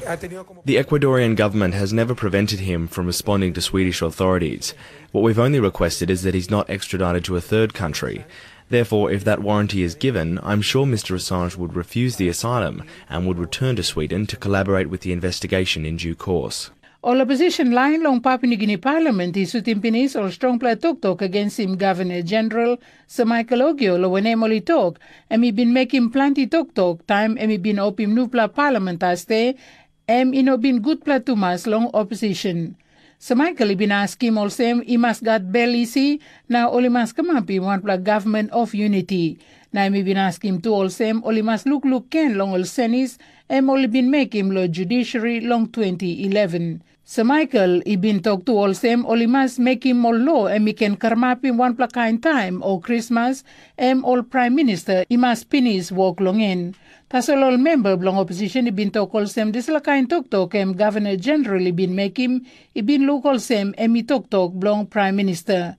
ha tenido como The Ecuadorian government has never prevented him from responding to Swedish authorities. What we've only requested is that he's not extradited to a third country. Therefore, if that warranty is given, I'm sure Mister Assange would refuse the asylum and would return to Sweden to collaborate with the investigation in due course. Ol opposition lain long Papua Nugini Parliament i sutim pinis ol strongpela toktok agensim Gavana Jeneral Sir Michael Ogio, long wanem ol i tok, em i bin mekim planti toktok taim em i bin opim nupela parliament aste, em i no bin gutpela tumas long opposition. Sir Michael i bin askim olsem i mas gat bel isi na ol i mas kamapim wanpela gavman of unity. Na em i bin askim tu olsem ol i mas lukluk gen long ol senis em ol i bin mekim long judisiari long twenty eleven. Sir Michael i bin tok tu olsem ol i mas mekim ol lo em i ken karamapim wanpela kain taim o krismas, em ol pram minista i mas pinis wok long en. Tasol ol memba bilong opposition i bin tok olsem dispela kain toktok em gavana jeneral i bin mekim i bin luk olsem em i toktok bilong pram minista.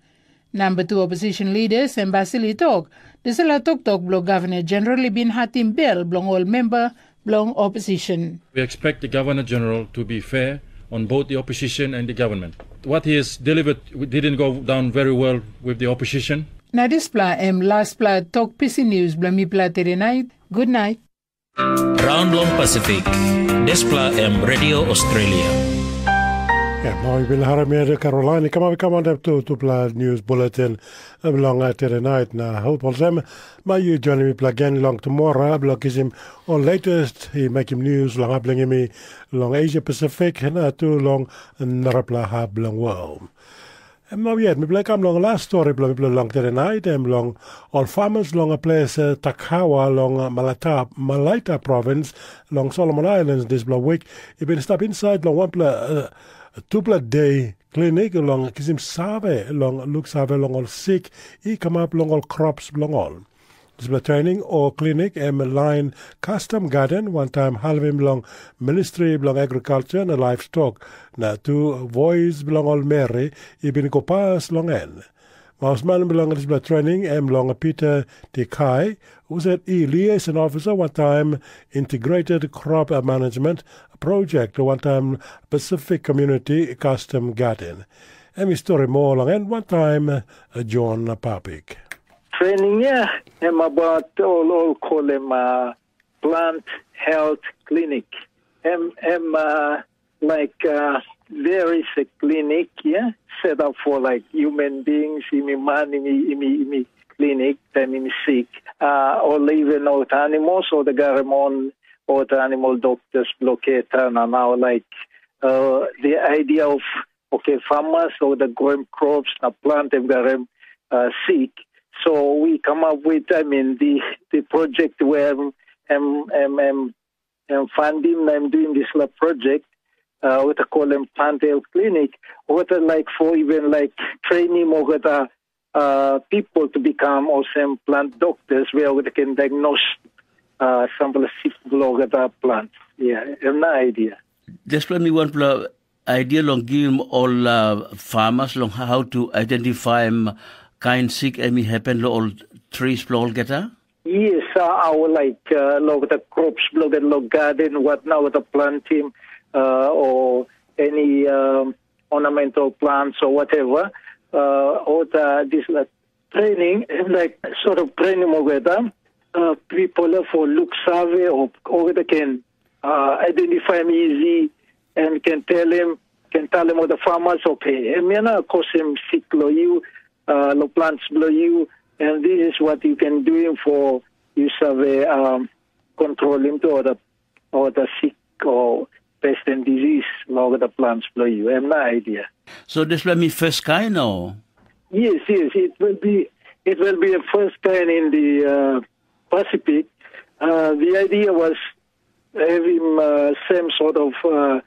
Namba tu opposition leaders em Basil i tok, dispela toktok bilong gavana jeneral i bin hatim bel bilong ol memba bilong opposition. We expect the Governor General to be fair on both the opposition and the government. What he has delivered didn't go down very well with the opposition. Na dispela em laspela tok pisin nius bilong mipela tedenait. Gutnait. Raun long Pasifik, dispela em Radio Australia. Em ol i bin harim yet Caroline i kamap i kam antap tu tupela news bulletin bilong tedenait na hope olsem, ma yu joinim mipela gen long tumora bilong kisim ol latest i mekim news long hap bilong yumi long Asia Pacific na tu long narapela hap bilong world. Em nau yet, mipela i kam long last story bilong mipela long tedenait, em long ol farmers long a ples uh, Takawa long uh, Malata, Malaita province long Solomon Islands dispela week. I bin stap inside long wanpela uh, tupela day clinic long kisim save long look save long ol sick i kamap long ol crops bilong ol. Dispela training o klinik em lain kastam gaden wantaim halvim long ministri bilong agrikalsa na laivstok, na tu vois bilong ol meri i bin go pas long en. Mausman bilong dispela training em long Peter Tikai, husat i liaison ofisa wantaim Integrated Crop Management Project wantaim Pacific Community Custom Garden. Em i stori moa long en wantaim John Papik. Training ya, em about ol ol kolem uh, plant health clinic. Em em uh, like uh, there is a clinic, yeah, set up for like human beings, imi man, imi imi imi clinic, time imi sick. Uh, or even old animals or the garamon or the animal doctors blockade and now like uh, the idea of okay, farmers or the growing crops na plant em garem uh, sick. So we come up with, I mean, the the project where em em em em, em funding na em doing this la project uh, with a call em plant health clinic, with a, like for even like training or with a uh, people to become or same plant doctors where we can diagnose uh, some of the sick blow with a plant. Yeah, em na idea. Dispela mi wanpela idea long givim ol uh, farmers long how to identify um, kain sik em i happen long ol trees bilong olgeta? Yes, uh, our like uh, lo the crops, lo the lo garden, what now the planting uh, or any um, ornamental plants or whatever, uh, or the, this like training, like sort of training over them, uh, people for look savvy or over the can uh, identify him easy and can tell him, can tell him all the farmers, okay, em yana cause him sick lo you, uh, lo plants below you, and this is what you can do him for you survey um, control him to all the, all the sick or pest and disease lo the plants below you. Em na idea. So this let me first kind or? Yes, yes, it will be, it will be a first kind in the uh, Pacific. Uh, the idea was having uh, same sort of uh,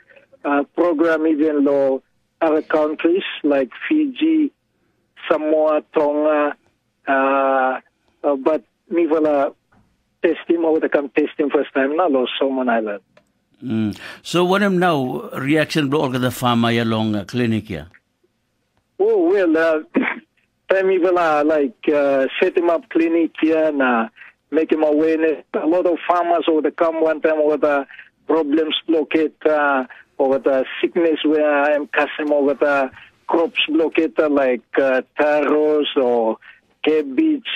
uh, program even lo other countries like Fiji, Samoa, Tonga, uh, uh, but mipela testing or the come testing first time na lo Solomon Island. Mm. So wanem nau reaction bilong olgeta farmer ya long uh, clinic ya? Oh, well, uh, taim mipela like uh, set him up clinic here na make him awareness. A lot of farmers over the come one time over the problems locate uh, over the sickness where I'm cussing over the crops blockade uh, like uh, taros or cabbage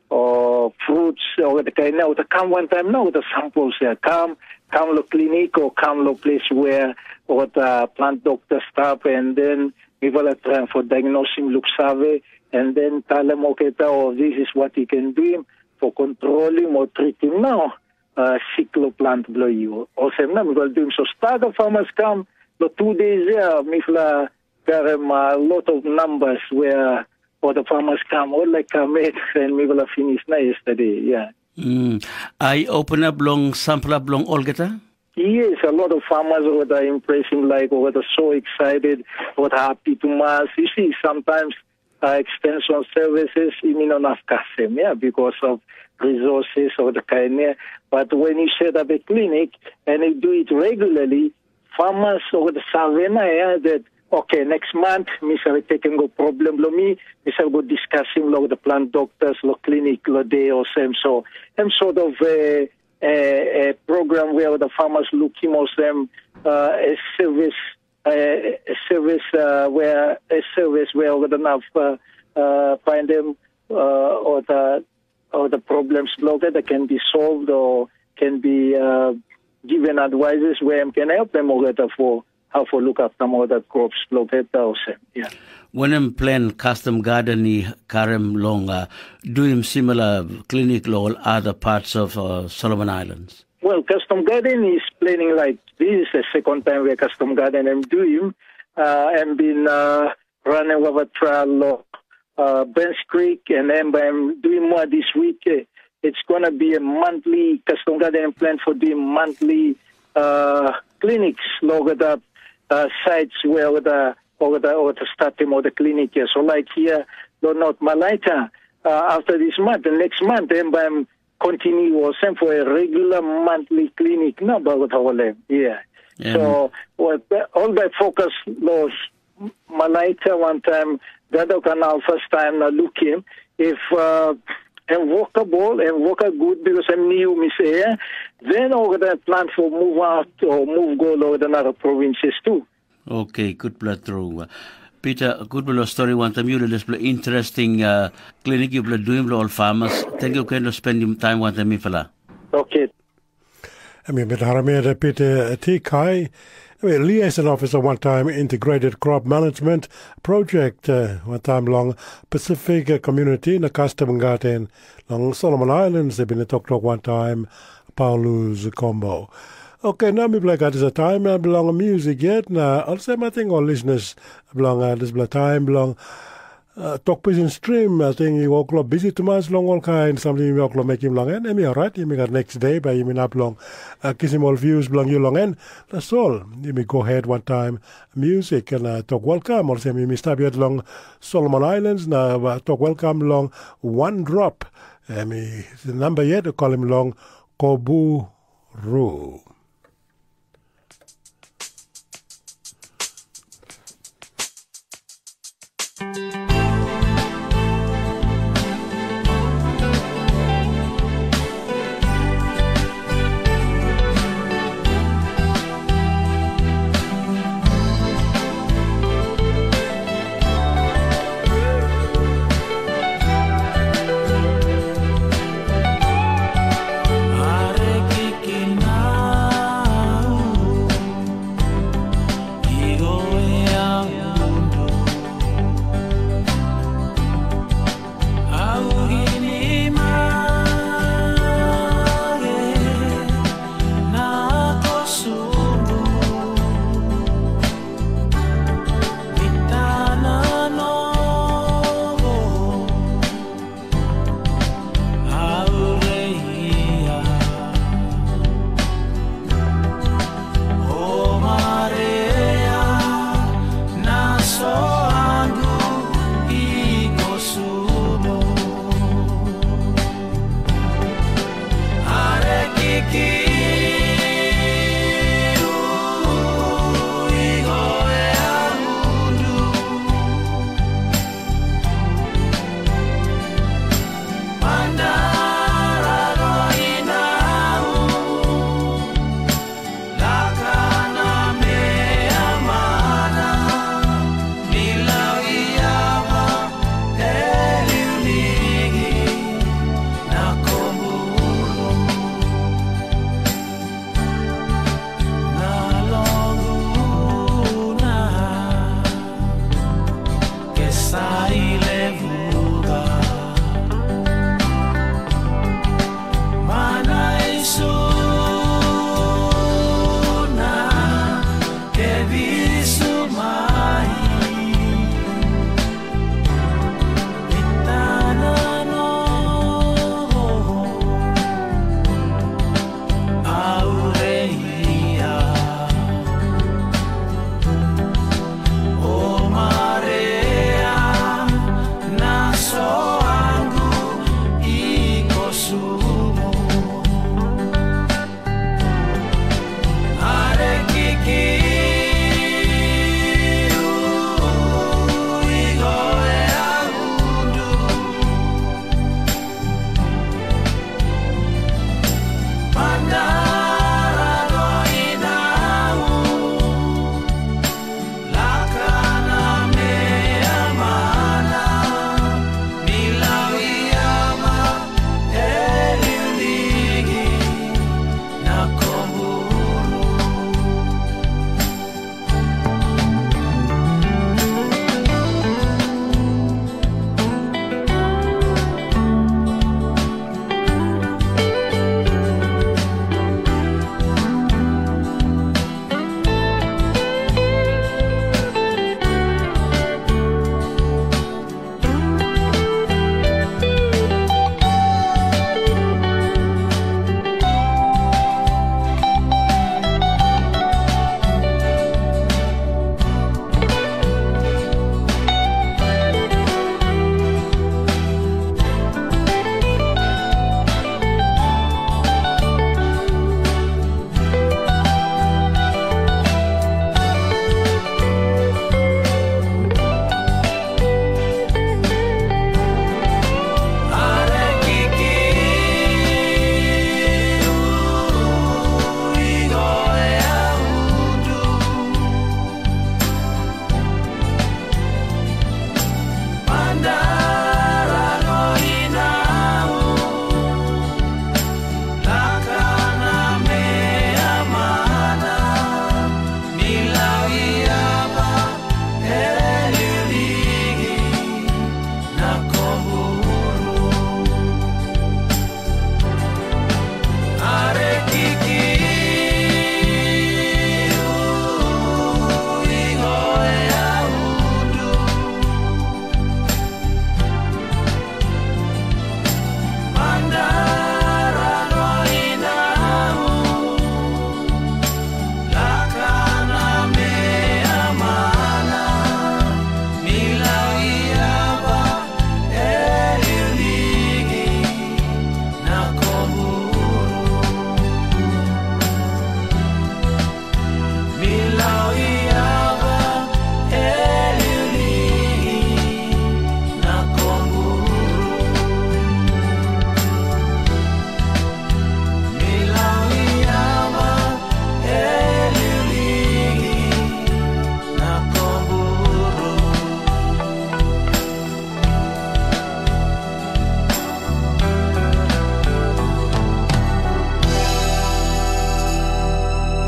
or fruits or the kind of the come one time now the samples here come come to clinic or come to place where or the plant doctor stop and then people are trying for diagnosing look survey and then tell them okay oh this is what you can do him for controlling or treating now uh, sick lo plant below you. Also, na we will do him so start the farmers come the two days there, mifla there are a lot of numbers where or the farmers come all like come and we will finish na yesterday. Yeah. Mm. I open up long sample up long olgeta. Yes, a lot of farmers were impressing like were so excited, were happy to mass. You see, sometimes uh, extension services even on Afkasim, yeah, because of resources or the kind. Yeah. But when you set up a clinic and you do it regularly, farmers or the Savannah, yeah, that okay, next month, mi save taking go problem lo mi, mi save go discussing lo the plant doctors, lo clinic, lo day or same. So, I'm sort of a, a, a program where the farmers look him or same uh, a service, a, a service uh, where a service where we enough uh, uh, find them uh, olgeta olgeta problems bilong olgeta can be solved or can be uh, given advices where em can help them olgeta for how for look after olgeta crops bilong olgeta olsem. Yeah. Wanem plan Custom Garden i karim long uh, duim similar clinic lo all other parts of uh, Solomon Islands? Well, Custom Garden is planning like this is the second time where Custom Garden am doing uh, and been uh, running over trial lo uh, Bench Creek and then by doing more this week. Uh, it's gonna be a monthly Custom Garden plan for doing monthly uh, clinics lo olgeta uh, sites where olgeta olgeta olgeta starting olgeta clinic here. So like here, lo North Malaita, uh, after this month, the next month, then by continue olsem for a regular monthly clinic, no, but with Hawale. Yeah. And so what, all by focus laws Malaita one time, Gado Canal first time na looking if uh, and workable and work good because I'm new, Miss Air, then over that plan for move out or move go over another provinces too. Okay, gutpela tru. Peter, gutpela stori wantaim yu long dispela interesting uh, klinik yupela duim long ol farmers. Thank you ken long spendim taim wantaim mipela. Okay. Em i bin harim Peter T. Kai, liaison officer one time integrated crop management project uh, one time long Pacific community na custom garden long Solomon Islands. They been a talk talk one time Paulus Combo. Okay, now mi play got is a time and belong music yet. Na also I think all listeners belong uh, this time belong uh, Tok Pisin Stream, I think you walk lo busy too much long all kind something you walk lo make him long and me alright, you got next day by you mean up long uh, kiss him all views belong you long end. That's all. You may go ahead one time music and uh, talk welcome or say me stop yet long Solomon Islands na uh, talk welcome long one drop. And me the number yet call him long Koburu.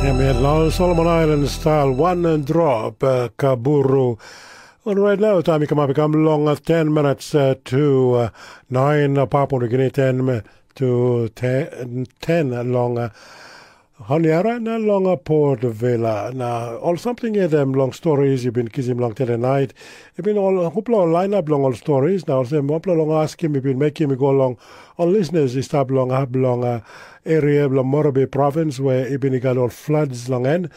Em yet long Solomon Island style one and drop uh, kaburu. Alright, now time i come up, i come long uh, ten minutes uh, to uh, nine uh, Papua New Guinea, ten mi- to ten, ten long uh, Honiara na long uh, Port Vila. Na all something here them long stories you've been kissing long today night. You've been all hopla line up long all stories. Now same hopla long asking me been making me go along. All listeners is stop long up long uh, area long Morobe province where i bin i gat ol floods long en.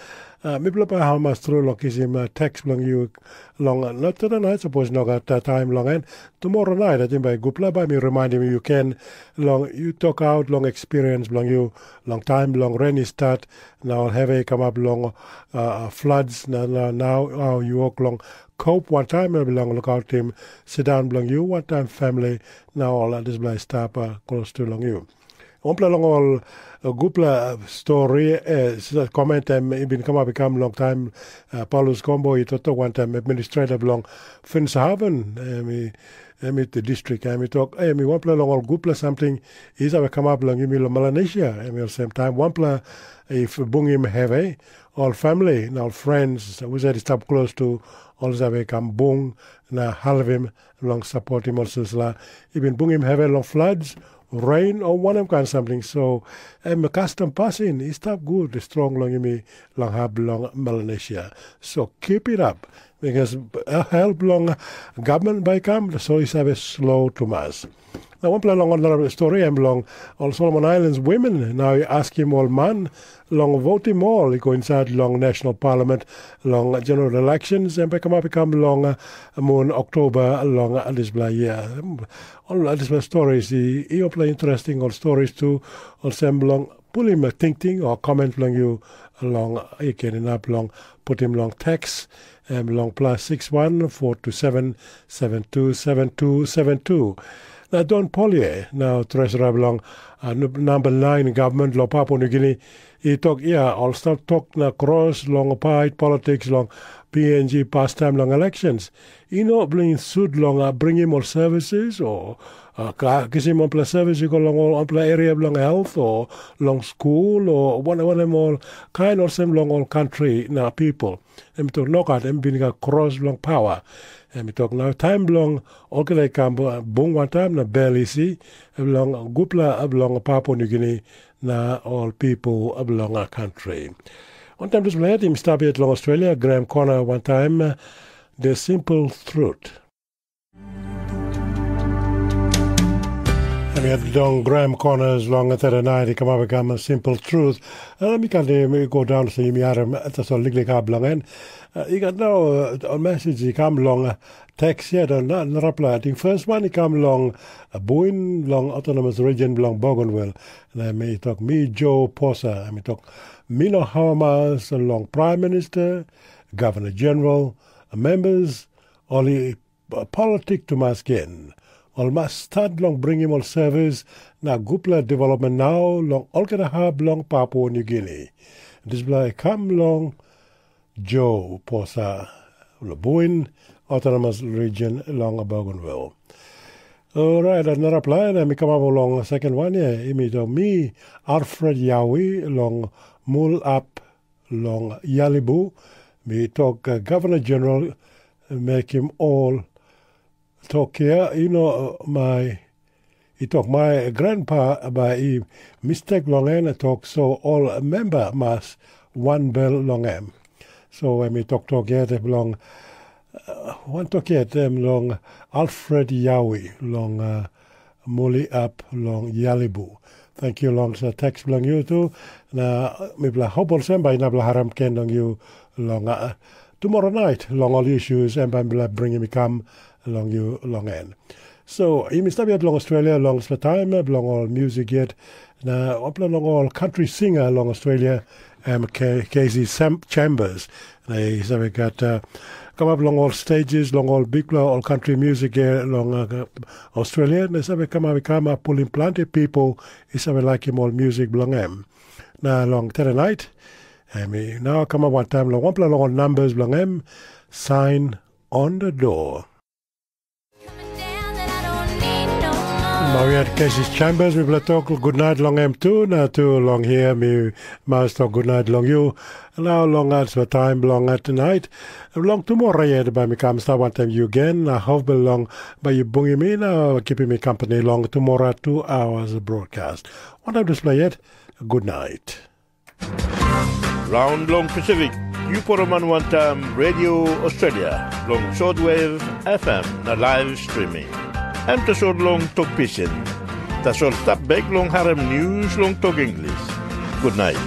Uh, mipela bai hamas tru long kisim uh, teks bilong yu long uh, not today night, sapos no gat uh, taim long en. Tomorrow night, ating bai gupela bai mi reminding you can long you talk out long experience bilong you long time bilong rain i start na ol heavy come up long uh, floods na, na now how you walk long cope one time na bilong lookout team sit down bilong you one time family na all uh, this bai stop uh, close to long you. Wanpela long ol uh, gupela stori, eh, comment em i bin kamap i kam long taim uh, Paulus Kombo i toktok wantaim administrator bilong Finshaven, em i em i the district, em i tok, em i wanpela long ol gupela samting i save kamap long yumi long Melanesia, em i olsem taim wanpela i bungim heavy, ol family na ol friends, wizard i stap close to ol save kam bung na halvim long sapotim ol silsila. I bin bungim heavy long floods, rain o wanem kain samting. So em kastom pasin i stap gut strong long yumi long hap bilong Melanesia. So keep it up, because help long government bai kam, so i save slow tumas. Na wanpela long ol stori em long ol Solomon Islands women na i askim ol man long votim ol i go insait long National Parliament long general elections em bai kamap i kam long uh, mun Oktoba long uh, dispela year. Ol uh, dispela stories i, i opela interesting ol stories tu olsem long pulim tingting o comment long you long you can inap long putim long text em long plus six one four two seven seven two seven two seven two. Na Don Polie na treasurer bilong uh, number nine government lo Papua New Guinea i tok ia ol stap tok na kros long pait politiks long P N G pastaim long elections. I no bilong sut long uh, bringim ol services o uh, kisim wanpela service i go long ol wanpela area bilong health o long skul o wanem ol kain olsem long ol country na people. Em i tok nogat, em i bin i gat kros bilong pawa. Em i tok na taim bilong olgeta i kam bung wantaim na bel isi bilong gutpela bilong Papua Nugini na ol pipel bilong kantri. Wantaim dispela het i stap yet long Australia, Graham Connor wantaim The Simple Truth. Em yet long Graham Corners long Saturday night i kamap i kam simple truth. Uh, mi kan de mi go down so yumi harim tasol liklik hap long en. Uh, i gat nau uh, message i kam long uh, text yet uh, na narapela. I think first one i kam long uh, buin long autonomous region bilong Bougainville. Na mi tok mi Joe Posa, mi tok mi no hamas long Prime Minister, Governor General, members, ol i politik tumas gen. Ol mas stat long bringim ol servis na gutpela development nau long olgeta hap bilong Papua Nugini. Dispela i kam long Joe Posa, Labuin, Autonomous Region long Bougainville. Orait, narapela em i kamap long second one ya, em i mi Alfred Yawi long Mul Ap long Yalibu, mi tok uh, Governor General mekim ol tok ya, you know, uh, my i tok my grandpa bai i mistake long en tok so ol member mas wan bel long em. So em i toktok yet bilong uh, wan tok yet em long Alfred Yawi long uh, Muli Ap long Yalibu. Thank you long sa text bilong you tu. Na mipela hope olsem bai na bla haram ken long you long uh, tomorrow night long all issues em bai bla bring mi kam long you long en. So, yumi stap yet long Australia long sa time bilong all music yet. Na opla long all country singer long Australia em Casey Chambers. Na i save gat uh, kamap long ol stages long ol bikpela ol country music e long uh, Australia na save kamap i kamap pulim planti people i save laikim ol music bilong em. Na long Saturday night, em i nau kamap wantaim long wanpela long ol numbers bilong em, Sign on the Door. Mariat Kesis Chambers, mipela tok gutnait long em tu, na tu long hia mi mas tok gutnait long yu. Nau long as taim bilong at nait, long tumora yet bai mi kam stap wantaim yu gen, na hopbil long bai yu bungim mi na kipim mi company long tumora two hours broadcast. Wantaim dispela yet, good night. Raun bilong Pasifik, yu poroman wantaim Radio Australia long shortwave F M na live streaming. Em tasol long tok pisin. Tasol stap bek long harim news long tok English. Good night.